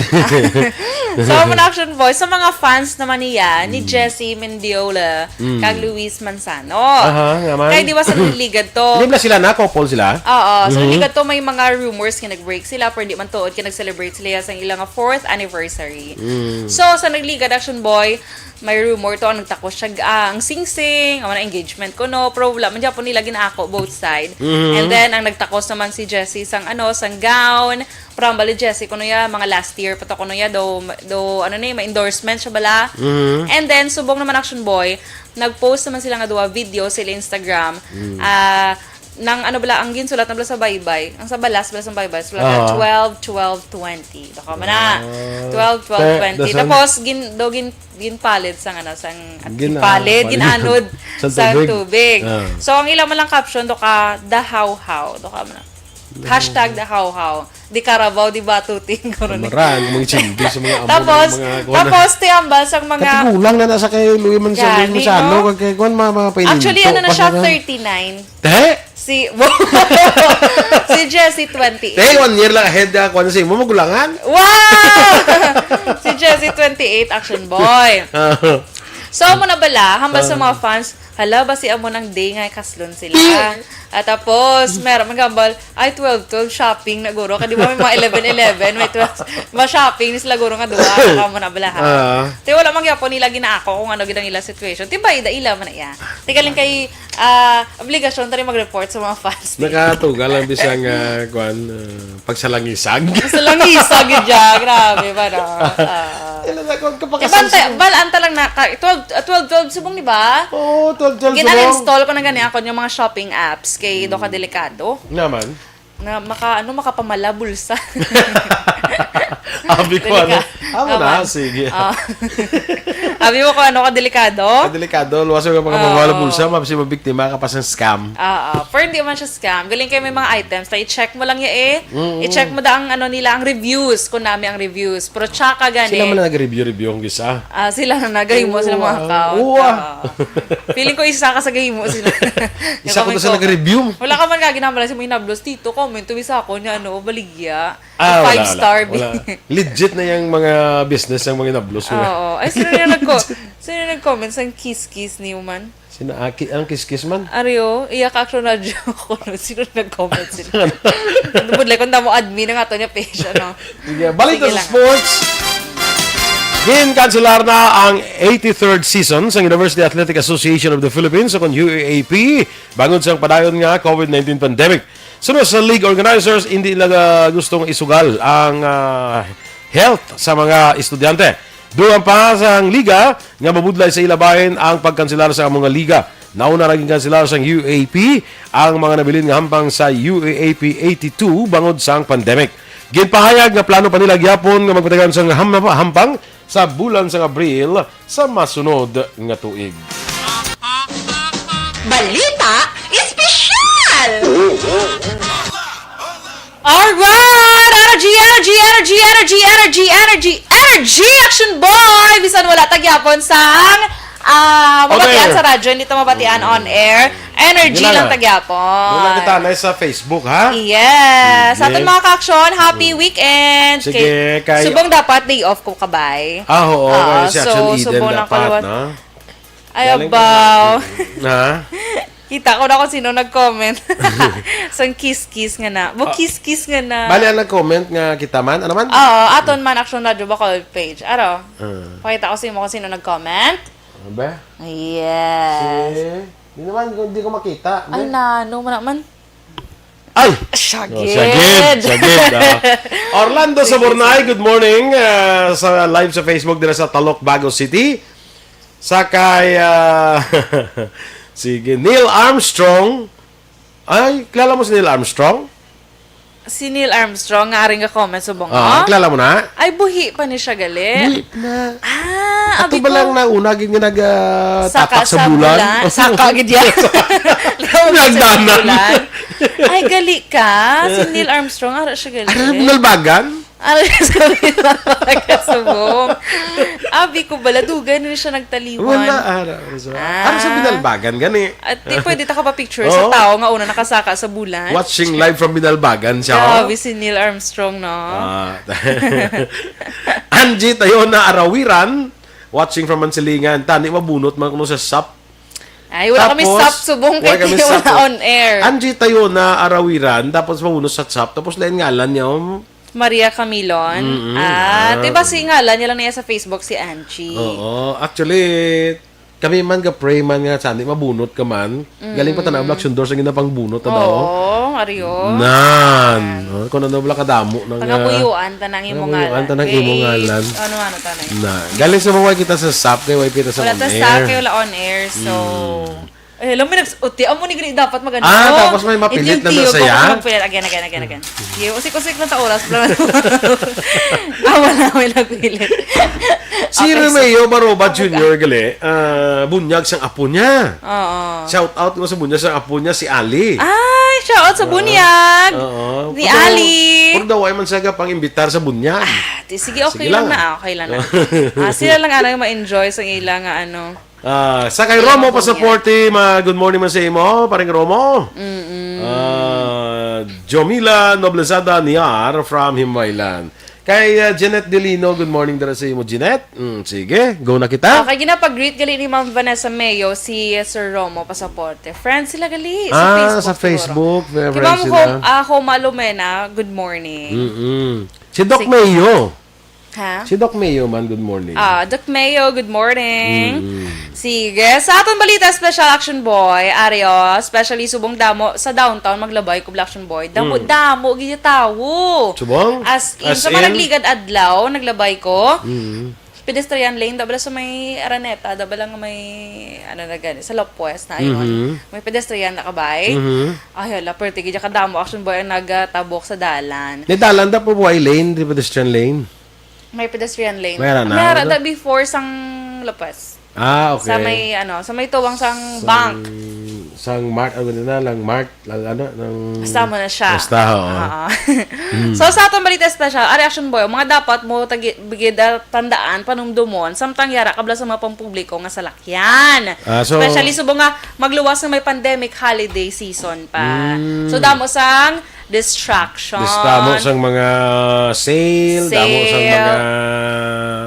So, amo na, Action Boy, sa mga fans naman niya, ni Mm. Jessie Mendiola, Mm. kag Luis Manzano. Aha, nga man. Kay di ba sa nagligad to? Hindi ba sila na? Couple sila? Oo, sa Mhm. nagligad to, may mga rumors nga nag-break sila, pero di man tuod kay nag-celebrate sila sa ilang fourth anniversary. Mm. So, sa nagligad, Action Boy, may rumor to, ang nagtakos siya, ah, ang singsing, ang mga engagement kuno, pero wala man gyapon nila ginaako both side. Mhm. And then, ang nagtakos naman si Jessie sang, ano, sang gown, pero ang bali Jessie kuno ya, mga last year pa to kuno ya, do, do, ano ni, may endorsement siya bala. Mhm. And then, subong naman Action Boy, nag-post naman sila nga duha video sa ila Instagram. Mm. Ah, nang ano bala, ang ginsulat na bala sa baybay. Ang sa balas bala sa baybay, sulat na Ah. twelve, twelve, twenty. Baka man na. Ah. Twelve, twelve, twenty. Tapos, gin-, do gin-, ginpalid sang ano, sang, at Gin-, ginpalid, ah, gin-anod sa sang tubig. tubig. Ah. So, ang ila man lang caption, do ka, "The How How." Do ka man na. Hashtag The How How. Di Carabao, di Batuting, karon. Mara, ang mga chimbi sa mga amo, Tapos, mga kuwan na. tapos, ti ambal sang mga Katigulang na nasa kay Louis Manzano, Gani, Manzano, no? kag kay kuwan, mga, mga paininto, Actually, ano na siya, mga thirty-nine. Te? Si, si Jessie, twenty-eight. Te, one year lang ahead, ah, kuwan sa imo, magulangan. Wow! Si Jessie, twenty-eight, Action Boy. So, amo na bala, hambal sa Ah. mga fans, "Hala, basi amo nang day nga kaslon sila." At tapos, meron man gambal, "Ay, twelve twelve, shopping na guro." Kay di ba may mga eleven eleven, may twelve, ma-shopping ni sila guro nga duha, saka mo na bala, ha? Ah. Ti wala man gyapon nila ginaako kung ano gid ang ila situation. Ti ba, ida-ila man na iya. Ti galing kay, ah, obligasyon ta rin mag-report sa mga fans. Nakatuga lang bisan nga, kuwan, ah, pagsalangisag. Pagsalangisag yun dyan. Grabe ba, no? Ah. Ilan na, kuwan, kapakasan Iban ta-, sa balaan ta lang na, ka-, twelve, ah, twelve twelve subong, di ba? Oo, twelve twelve subong. Gina-install ko na gani ako yung mga shopping apps kay do ka delikado. Naman. Na maka-, ano, makapamala bulsa. Abi ko, ano? Delika-, Amo na, naman. sige. Ah. Abi mo kung ano ka delikado? Ka delikado, luwas yung mga Ah. mawala bulsa, mabsi mabiktima ka pa sa scam. Ah, ah. Pero hindi man siya scam. Galing kayo may mga items. Na i-check mo lang ya eh. Mm-mm. I-check mo da ang ano nila, ang reviews. Kung nami ang reviews. Pero tsaka gani. Sila man na nag-review-review ang gisa. Ah, sila na nagahimo sila mga Oo, ah. account. Oo, ah. Ah. Feeling ko isa ka sa gahimo sila. Isa ko to sa nag-review. Wala ka man ka ginamala sa mga hinablos dito. Comment to isa ako niya, ano, baligya. Ah, Five wala, wala. star, Wala. Legit na yung mga business ng mga hinablos. Oo. Ay, sino yung nagko-, sino yung nag-comment sa kiss-kiss ni man? Sino, ah, ki-, ang kiss-kiss man? Ario, iya ka, Akron Radyo. Sino nag-comment sila? Ano? Budlay kung damo admin ang ato niya page, ano? Sige, balik Sige na sa lang. sports. Ginkanselar na ang eighty-third season sa University Athletic Association of the Philippines o kon U A A P bangod sa padayon nga COVID nineteen pandemic. Suno sa league organizers, hindi nila gustong isugal ang, ah, health sa mga estudyante. Dugang pa sang liga nga mabudlay sa ila bahin ang pagkanselar sa amo nga liga. Nauna ra ginkanselar sang U A P ang mga nabilin nga hampang sa U A P eighty-two bangod sang pandemic. Ginpahayag nga plano pa nila gyapon nga magpatagan sang ham-, hampang sa bulan sang Abril sa masunod nga tuig. Balita Espesyal! Alright! Energy, energy, energy, energy, energy, energy, energy, Action Boy! Bisan wala tagyapon sang ah, mabatian air. Sa radyo, hindi to mabatian on air. Energy Yun na lang lang. Tagyapon. Doon lang kita na sa Facebook, ha? Yes. Sa aton Sige. Mga ka-action, happy weekend. Sige, kay- Subong dapat day off ko kabay. Ah, oo. Ah, Kaya si Action so, Eden subong lang dapat, kaliwat. No? Ay, Galing abaw. Ha? Kita ko na kung sino nag-comment. Sang kiss-kiss nga na. Bo kiss-kiss nga na. Bali, ang nag-comment nga kita man. Ano man? Oo, aton man Action Radio Bacol page. Aro, Ah. Pakita ko sa imo kung sino nag-comment. Ano ba? Yes. Eh, di naman, hindi ko makita. Ay, na, no, man naman. Ay! Siya No, gid. siya gid, siya gid, ah. Orlando Saburnay, good morning. Ah, sa live sa Facebook dira sa Talok, Bago City. Sa kay, ah, sige, Neil Armstrong. Ay, kilala mo si Neil Armstrong? Si Neil Armstrong nga aring ga-comment subong. Ah, kilala mo na? Ay, buhi pa ni siya gali. Buhi na. Ah, Ato abi ba ko. Lang nauna gid nga nag ah, Saka tapak sa sa bulan? Saka gid yan. Sa Nagdanan. bulan. Ay, gali ka. Si Neil Armstrong, ara siya gali. Ano, binalbagan? Ano siya sa binalbagan subong? Abi ko bala, dugay na siya nagtaliwan. Wala, ara. Ano sa, Ah. Ano sa binalbagan, gani? At di pwede ta ka pa-picture Oo. Sa tao nga una nakasaka sa bulan. Watching live from binalbagan siya, oh. Grabe si Neil Armstrong, no? Ah. Angie Tayona Arawiran, watching from Mansilingan. Tani mabunot man kuno sa sap. Ay, wala kami Tapos, sap subong kay wala kami wala sap. On air. Angie Tayona Arawiran, tapos mabunot sa sap, tapos lain ngalan niya, oh. Maria Camilon. Mm-mm. Ah, Ah. Di ba si ngalan niya lang niya sa Facebook si Angie? Oo. Actually, kami man ga-pray man nga, sani mabunot ka man. Galing pa tanaw, Black Shundor, sa ginapangbunot na daw. Oo, ariyo. Nan. Oh, kung ano bala kadamo ng, ah, Pangabuyuan ta nang imo Pangabuyuan ngalan. ta nang imo ngalan. Ano, ano ta na yun? Na, galing sa mga kita sa sap, kay way kita sa Wala on ta air. Sa kay wala on air, so... Eh, alam mo, nags- uti, amo ni gani dapat maganda. Ah, tapos may mapilit na daw saya? Mapilit. Again, again, again, again. Sige, usik-usik na ta oras. Ah, wala, may nagpilit. Si Romeo Baroba Junior gali, ah, bunyag sang apo niya. Oo. Shout out mo sa bunyag sang apo niya, si Ali. Ay, shout out sa bunyag. Oo. Ni Pero- Ali. Pero daw ay man siya pang-imbitar sa bunyag. Ah, di, sige, okay Sige lang, lang. Na, okay lang na. Ah, sila lang ang ma-enjoy sa ila nga ano. Ah, sa kay Romo Pasaporte, ma good morning man sa imo, paring Romo. Mm-mm. Ah, Jomila Noblezada Niar from Himaylan. Kay ah, Jeanette Delino, good morning dira sa imo, Jeanette. Mm, sige, go na kita. Okay, ginapag-greet gali ni Ma'am Vanessa Mayo si Sir Romo Pasaporte. Friends sila gali sa Ah, Facebook. sa Siguro. Facebook, may Kay friends Ma'am sila. Hom-, ah, Homa Lumena, good morning. Mm-mm. Si Doc Sige. Mayo. Ha? Si Doc Mayo man, good morning. Ah, Doc Mayo, good morning. Mm. Sige, sa aton balita special Action Boy, Ario, especially subong damo sa downtown maglabay ko Action Boy. Damo Mm. damo gid tawo. Subong? As in, As sa mga in? Nagligad adlaw, naglabay ko. Mm. Pedestrian lane, daw bala sa may Araneta, daw bala nga may, ano na gani, sa Lopez na ayon. Mhm. May pedestrian na kabay. Mhm. Ay, hala, perte gid kadamo Action Boy ang nagatabok sa dalan. Ni dalan da po buhay lane, di pedestrian lane. May pedestrian lane. May ara na, May ara ano? Da before sang Lopez. Ah, okay. Sa may, ano, sa may tuwang sang Sang- bank. Sang Mart, ano na, lang Mart, lang ano, ng... Basta mo na siya. Basta, oo. Oo. So, sa atong balita special, ari Action Boy, mga dapat mo tagi, bigid, ah, tandaan, panumdumon, samtang yara kabla sa mga pampubliko nga salakyan. Ah, so- Especially subong nga magluwas nga may pandemic holiday season pa. Mm. So, damo sang distraction. Damo sang mga sale, damo sang Sale. mga,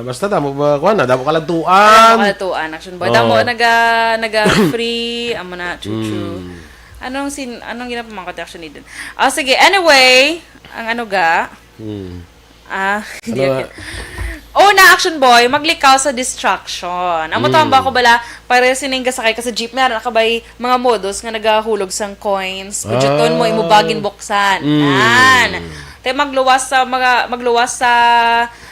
basta damo ba, kuha na, damo kaladtuan. Damo kaladtuan, Action Boy. Oo. Damo naga, naga free, amo na, chuchu. Mm. Anong sin, anong ginapamangkot ni Action Eden? Ah, sige. Anyway, ang ano ga? Mm. Ah, hindi Ano ako. Oh, na Action Boy, maglikaw sa distraction. Amo Mm. tawag ba ako bala, pare sining gasakay ka sa jeep, meron na kabay mga modos nga nagahulog sang coins. Budgeton mo, Ah. Imo bagin buksan. Mm. Yan. Te magluwas sa mga, magluwas sa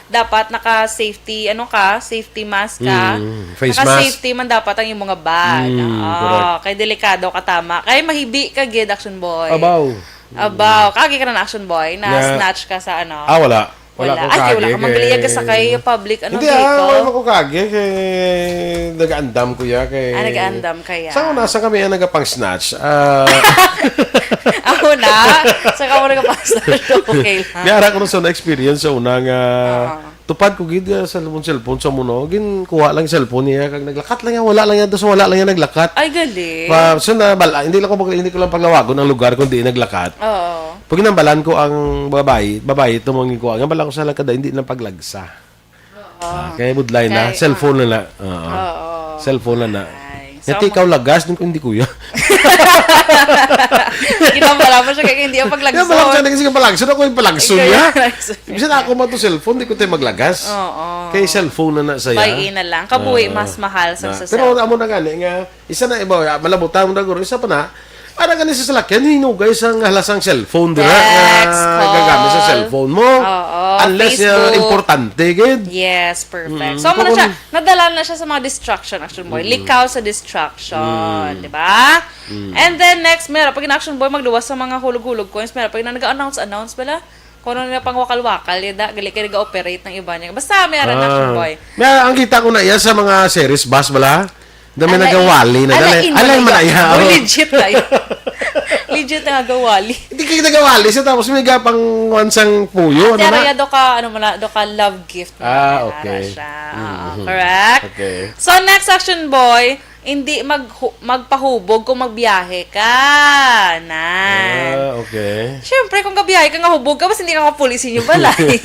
Dapat naka-safety, ano ka, safety mask ka. Mm, face mask. Naka-safety man dapat ang imong bag. Mm, oo, correct. Kay delikado ka tama. Kay mahibi ka gid, Action Boy. Abaw. Abaw. Kagi ka na, Action Boy, na snatch ka sa ano? Ah, wala. Wala. Wala ko kagi. Ay, wala ka kay magbiya ka sa kay public, ano, vehicle? Hindi, ah, wala ko kagi kay nagaandam ko ya kay... Ah, nagaandam ka ya. Sa una, sa kami ang nagapang-snatch. Ah, ako na. Sa kamo nagapang-snatch, okay lang. May ara ko na sa una experience sa una nga tupad ko gid, ah, cellphone, cellphone sa muno. Ginkuha lang yung cellphone niya, kag naglakat lang yan, wala lang yan, tas wala lang yan, naglakat. Ay, gali. Pa, so na, bala, hindi lang ko, hindi ko lang paglawagon ang lugar kung di naglakat. Oo. Pag ginambalan ko ang babayi, babayi ito mong ginkuha, nga bala ko sa lakad, hindi lang paglagsa. Oo. Ah, kaya budlay na, kay, cellphone na na. Oo. Oo. Cellphone na na. Ay, so, ikaw lagas, hindi ko, hindi kuya. Ginambala mo siya kay hindi ang paglagson. Ginambala ko siya, hindi kasi palagson ako yung palagson niya. Bisan ako man to cellphone, di ko tayo maglagas. Oo. Kay cellphone na na saya. Buy-in na lang. Kabuhi, mas mahal sa, sa cellphone. Pero amo na gani nga, isa na iba, ah, malabutan mo na guro. Isa pa na, ara gani sa salakyan, hinugay sa halasang cellphone dira nga gagamit sa cellphone mo. Oo, unless, ah, Facebook. Importante gid. Yes, perfect. Mm, so, amo na siya. Nadala na siya sa mga distraction, Action Boy. Likaw sa distraction, di ba? And then next, meron pag Action Boy, magluwas sa mga hulog-hulog coins, meron pag na nag-announce-announce bala. Kung ano na pang wakal-wakal, yun da, gali kay nag-operate ng iba niya. Basta, meron na, Action Boy. May, ang kita ko na iya sa mga series bus, bala? Na may nagawali na. Ala, in man na iya. Legit na yun. Legit na nagawali. Hindi kayo nagawali siya, tapos may gapang wansang puyo, ano na? Pero ya, do ka, ano mo na, do ka love gift mo na siya. Ah, okay. Oo, correct? Okay. So, next, Action Boy, hindi mag-, magpahubog kung magbiyahe ka. Nan. Ah, okay. Siyempre, kung gabiyahe ka nga hubog ka, mas hindi ka makapuli sa inyong balay.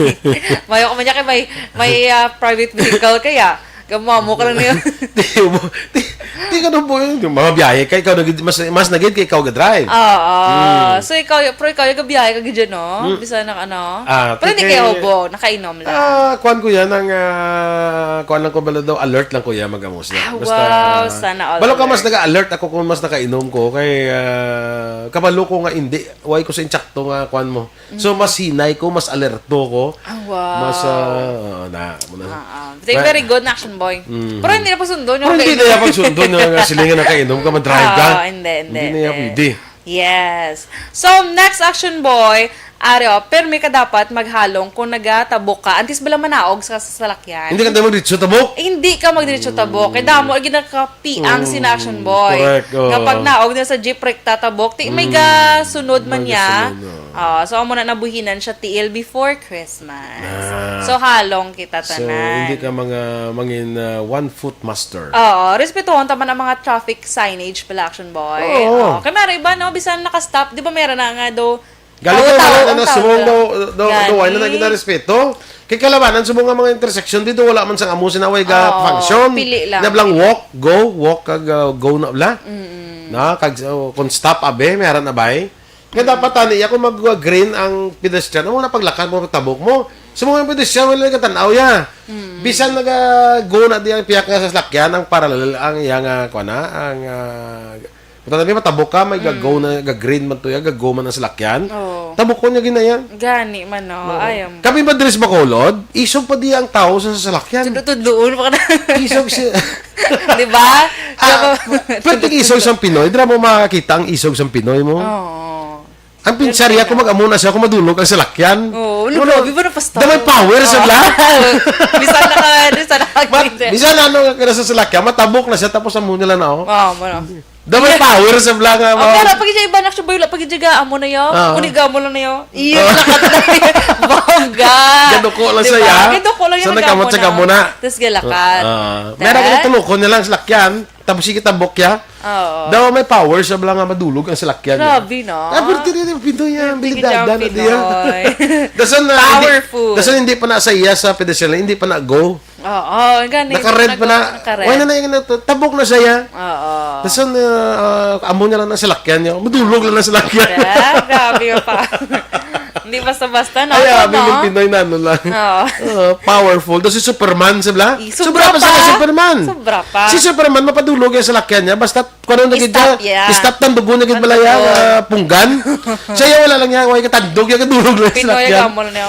Mayo ka man niya kay may, may, ah, private vehicle kaya. Gamamo ka lang niya. Di mo, di, di ka nung buhay. Yung mga biyahe ka, ikaw nagid-, mas, mas nagid ka, ikaw ga-drive. Oo. Mm. So, ikaw, pero ikaw, yung gabiyahe ka gid dyan, no? Mm. Bisan na, ano? Ah, pero hindi kay, kayo hubog, nakainom lang. Ah, kuwan ko yan, ang, ah, kuwan lang ko bala daw, alert lang ko yan, mag-amos na. Ah, basta, wow, sana all balo ka mas alert. Nag-alert ako kung mas nakainom ko, kay, ah, kabalo ko nga hindi, why ko sa insakto nga kuwan mo. So, mas hinay ko, mas alerto ko. Ah, wow. Mas, ah, oo, na, mo na. Ah, ah. Very good na, Action Boy. Mm. Pero hindi na pagsundo, no? Pero hindi na yung pagsundo, no? Nga sila nga nakainom ka, mag-drive ka. Oo, hindi, hindi, hindi na yan pwede. Yes. So, next, Action Boy, ari, oh, permi ka dapat maghalong kung nagatabok ka. Antes bala manaog sa sasalakyan. Hindi ka tayo magdiretso tabok? Eh, hindi ka magdiretso tabok. Kaya damo, lagi nakapiang si Action Boy. Correct, oo. Nga pag naog na sa jeep, rekta tabok. Ti, may gasunod man niya. May gasunod, oo. Ah, so, amo na nabuhinan siya tiil before Christmas. Ah. So, halong kita tanan. So, hindi ka mga mangin, ah, one foot master. Oo, respetuhon ta man ang mga traffic signage pala, Action Boy. Oo. Oo, kay meron iba, no, bisan naka-stop, di ba meron na nga do, gali tawo, kay wala tawo, na ang subong tawo. Do, do, do, wala na naging respeto. Kay kalabanan subong nga mga intersection dito, wala man sang amo sinaway ga function. Oo, pili lang. Nablang walk, go, walk, kag, uh, go na bla. Mm-mm. Na, kag, uh, kung stop, abe, may harap na bay. Kaya dapat tani, ako mag-green ang pedestrian. Ang mga paglakad mo, tabok mo. Sa mga pedestrian, wala nagkatanaw ya. Mm. Bisan naga-go na di ang piyak nga sa salakyan, ang parallel, ang iya nga, kuwan na, ang, ah, punta tabi, matabok ka, may ga-go na, ga-green man to ya, ga-go man ang salakyan. Oo. Tabok ko niya ginaya. Gani man, no? Oo. Ay, ang... Kami ba diri sa Bacolod? Isog pa di ang tao sa salakyan. Tudlo-tudloon pa ka na. Isog siya. Di ba? Ah, pero tig isog sang Pinoy, dira mo makakita ang isog sang Pinoy mo. Oo. Ang pinsarya ko, mag-amo na siya kung madulog ang salakyan. Oo, ano, grabe ba na pasta? Damay power sa bla. Bisan na ka, bisan na ka. Bisan ano ka na sa salakyan, matabok na siya, tapos amo nila na, oh. Oo, mano. Damay power sa bla nga, oh, mao. Pero pag siya iba na siya, boy, pag siya amo na yo, ah, kung amo lang na yo. Iyo, lakat na yo. Bongga. Gaduko lang siya, ya. Gaduko lang yung nag-amo na. Tapos galakat. Ah, ah. Meron ka na tulukon niya lang salakyan. Tapos sige tabok ya. Oo. Daw may power sa bala nga madulog ang salakyan niya. Grabe, no? Ah, pero tiri, Pinoy yan. Pinoy yan, Pinoy. Dasan na, hindi, powerful. Dasan hindi pa na sa iya sa pedestrian, hindi pa na go. Oo, gani. Naka-red pa na. Naka-red. Wala na yung tabok na siya. Oo. Dasan, ah, amo niya lang ang salakyan niya. Madulog lang ang salakyan. Yeah, grabe pa. Hindi basta-basta, no? Ay, abi ng Pinoy na ano lang. Oo. Ah, powerful. Daw si Superman, sabla? Sobra pa sa Superman. Sobra pa. Si Superman, mapadulog yan sa lakyan niya. Basta, kung ano na gid niya, stop yan. Stop, tandugo na gid bala yan, ah, punggan. Siya, wala lang niya, wala katandog, yan kadulog lang sa lakyan. Pinoy, amo lang niya.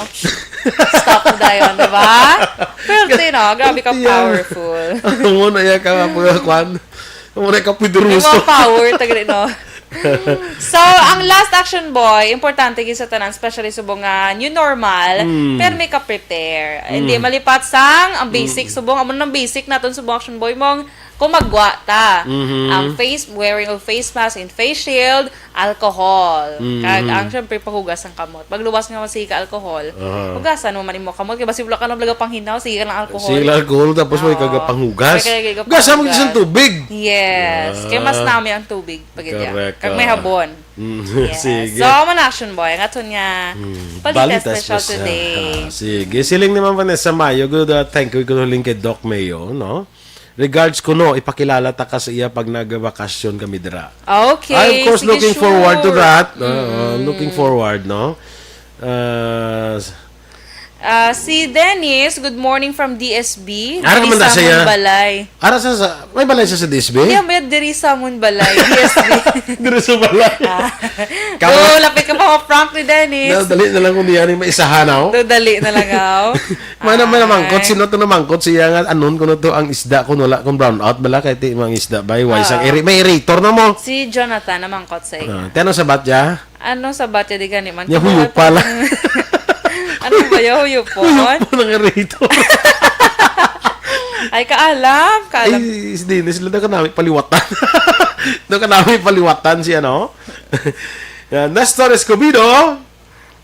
Stop mo dayon, di ba? Pwerte, no? Grabe ka Pwerte yan. Powerful. Amo na yan ka, mga kwan. Amo na ka May poderoso. Mga power, tagad, no? So, ang last, Action Boy, importante gyud sa tanan, especially subong nga new normal, Mm. pero may ka-prepare. Hindi Mm. malipat sang ang basic, Mm. subong, amo nang basic naton subong, Action Boy, mong kung magwa ta. Mhm. Ang face, wearing of face mask and face shield, alcohol. Mhm. Kag ang, syempre, paghugas ang kamot. Pagluwas nga masigi ka alcohol, Aha. hugasan mo man imo kamot. Kay basi wala ka na talaga panghinaw, sige ka ng alcohol. Sige lang alcohol, tapos may Oo. kagapanghugas. May kagapanghugas. Hugasan mo sa tubig. Yes. Kay mas Ah. nami ang tubig. Pag Correct, Kag may ah. habon. Mm, Yes. sige. So, amo na, Action Boy. Ang aton nga Mm, balita balita special special. today. Ah, sige. Siling ni Ma'am Vanessa Mayo, good, ah, thank you, good huling kay Doc Mayo, no? Regards kuno, ipakilala ta ka sa iya pag nagbakasyon kami dira. Okay, I, of course, sige, looking forward to sure. that. Uh, Mm. looking forward, no? Uh, s- Ah, si Dennis, good morning from D S B. Ara Diri man na sa siya. Amon balay. Ara sa, sa, may balay siya sa D S B? Hindi, may diri sa amon balay, D S B. Diri sa balay. Ah. Kamo- Do, lapit ka pa ma-prank ni Dennis. Na, dali na lang kung di yan yung maisahan, oh. Do, dali na lang, oh. Mana, mana mangkot, Ay. sino to namangkot siya nga, anon ko na to ang isda kung wala, kung brown out, bala, kay ti, mga isda, bay, way, isang Oo. eri-, may erator na mo. Si Jonathan namangkot sa iya. Ah, tano sa batya? Ano sa batya di gani man? Nya Kinuha huyop pa pala. ng Ano ba yung huyop po? Huyop po ng erator. Ay, kaalam, kaalam. Ay, si Dennis, daw ka namin paliwatan. Daw ka namin paliwatan si ano? Yan, Nestor Escobido.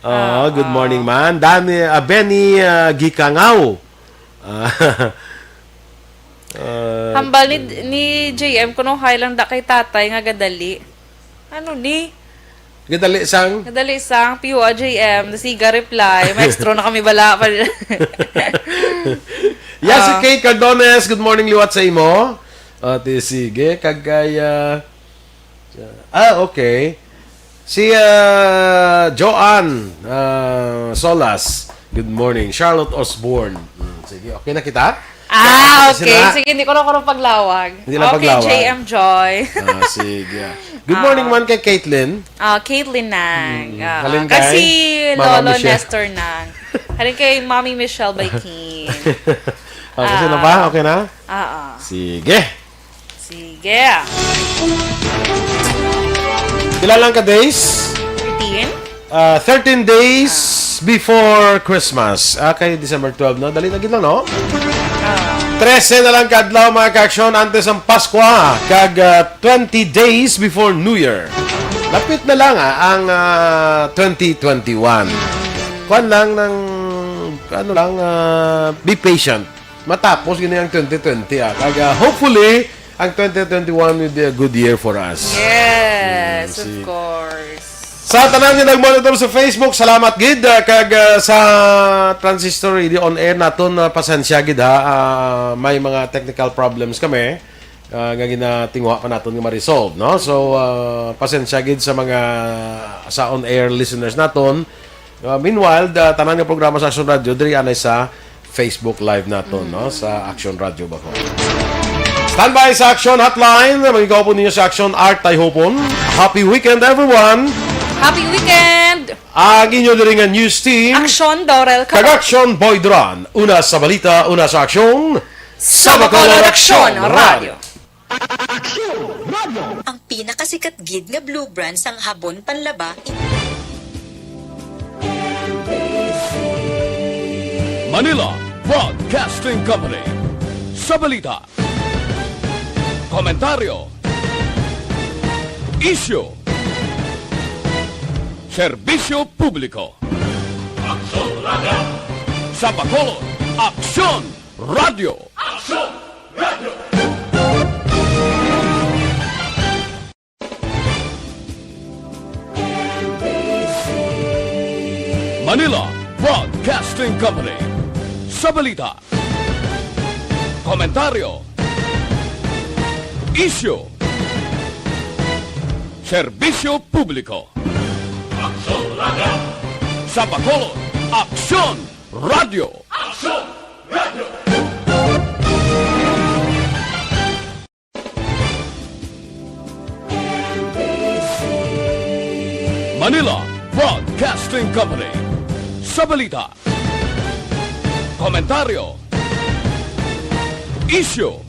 Ah, Ah, good ah. morning, man. Dani, ah, Benny, ah, Gikangaw. Ah, ah, Hambal ni, ni J M, kuno hi lang da kay tatay nga gadali. Ano ni? Gadali sang? Gadali sang, piho a J M, siga reply, maestro na kami bala. Yes, si Ah. Kate Cardones, good morning, liwat sa imo. Ate, sige, kag kay, ah, ah, okay. Si, ah, Joanne, ah, Solas, good morning. Charlotte Osborne. Hmm, sige, okay na kita? Ah, Sila. okay. Sige, hindi ko na ko na paglawag. Hindi na Okay, paglawag. J M Joy. Ah, sige. Good morning Ah. man kay Caitlin. Ah, Caitlin Nang. Mm, Ah, halin kag kay si Mama Lolo Michelle. Nestor Nang. Halin kay Mommy Michelle by King. Ah, kasi na ba? Ah. Okay na? Oo. Sige. Sige. Pila lang ka days? Thirteen? Ah, thirteen days Ah. before Christmas. Ah, kay December twelve, no? Dali na gid lang, no? Ah. Trese na lang ka adlaw, mga ka-aksyon, antes ang Paskwa, kag, ah, twenty days before New Year. Lapit na lang, ah, ang, ah, twenty twenty-one. Kwan lang ng, ano lang, ah, be patient. Matapos gini ang twenty twenty, ah. Kag, ah, hopefully, ang twenty twenty-one will be a good year for us. Yes, Mm, of si course. Sa tanan nga nag-monitor sa Facebook, salamat gid, ah, kag, ah, sa Transistor Radio on Air naton, ah, pasensya gid, ha. Ah, may mga technical problems kami, ah, nga ginatinguha pa naton nga ma-resolve, no? So, ah, pasensya gid sa mga, sa on-air listeners naton. Ah, meanwhile, the tanan nga programa sa Action Radio diri anay sa Facebook Live naton, no, sa Action Radio Bacolod. Standby sa Action Hotline, mga kaupo ninyo sa Action, Art Tayhopon. Happy weekend, everyone! Happy weekend! Ang inyo diri nga news team, Action, Dorel Kag Karo. Action, Boy Duran. Una sa balita, una sa aksyon, Sa Bacolod Action Radio. Action Radio. Ang pinakasikat gid nga blue brand sang habon panlaba. Manila Broadcasting Company. Sa balita, komentaryo, isyu, serbisyo publiko. Aksyon Radio. Sa Bacolod, Aksyon Radio. Aksyon Radio. Manila Broadcasting Company. Sa balita, komentaryo, isyu, serbisyo publiko. Aksyon Radio. Sa Bacolod, Aksyon Radio. Aksyon Radio. Manila Broadcasting Company. Sa balita, Komentaryo. Isyu.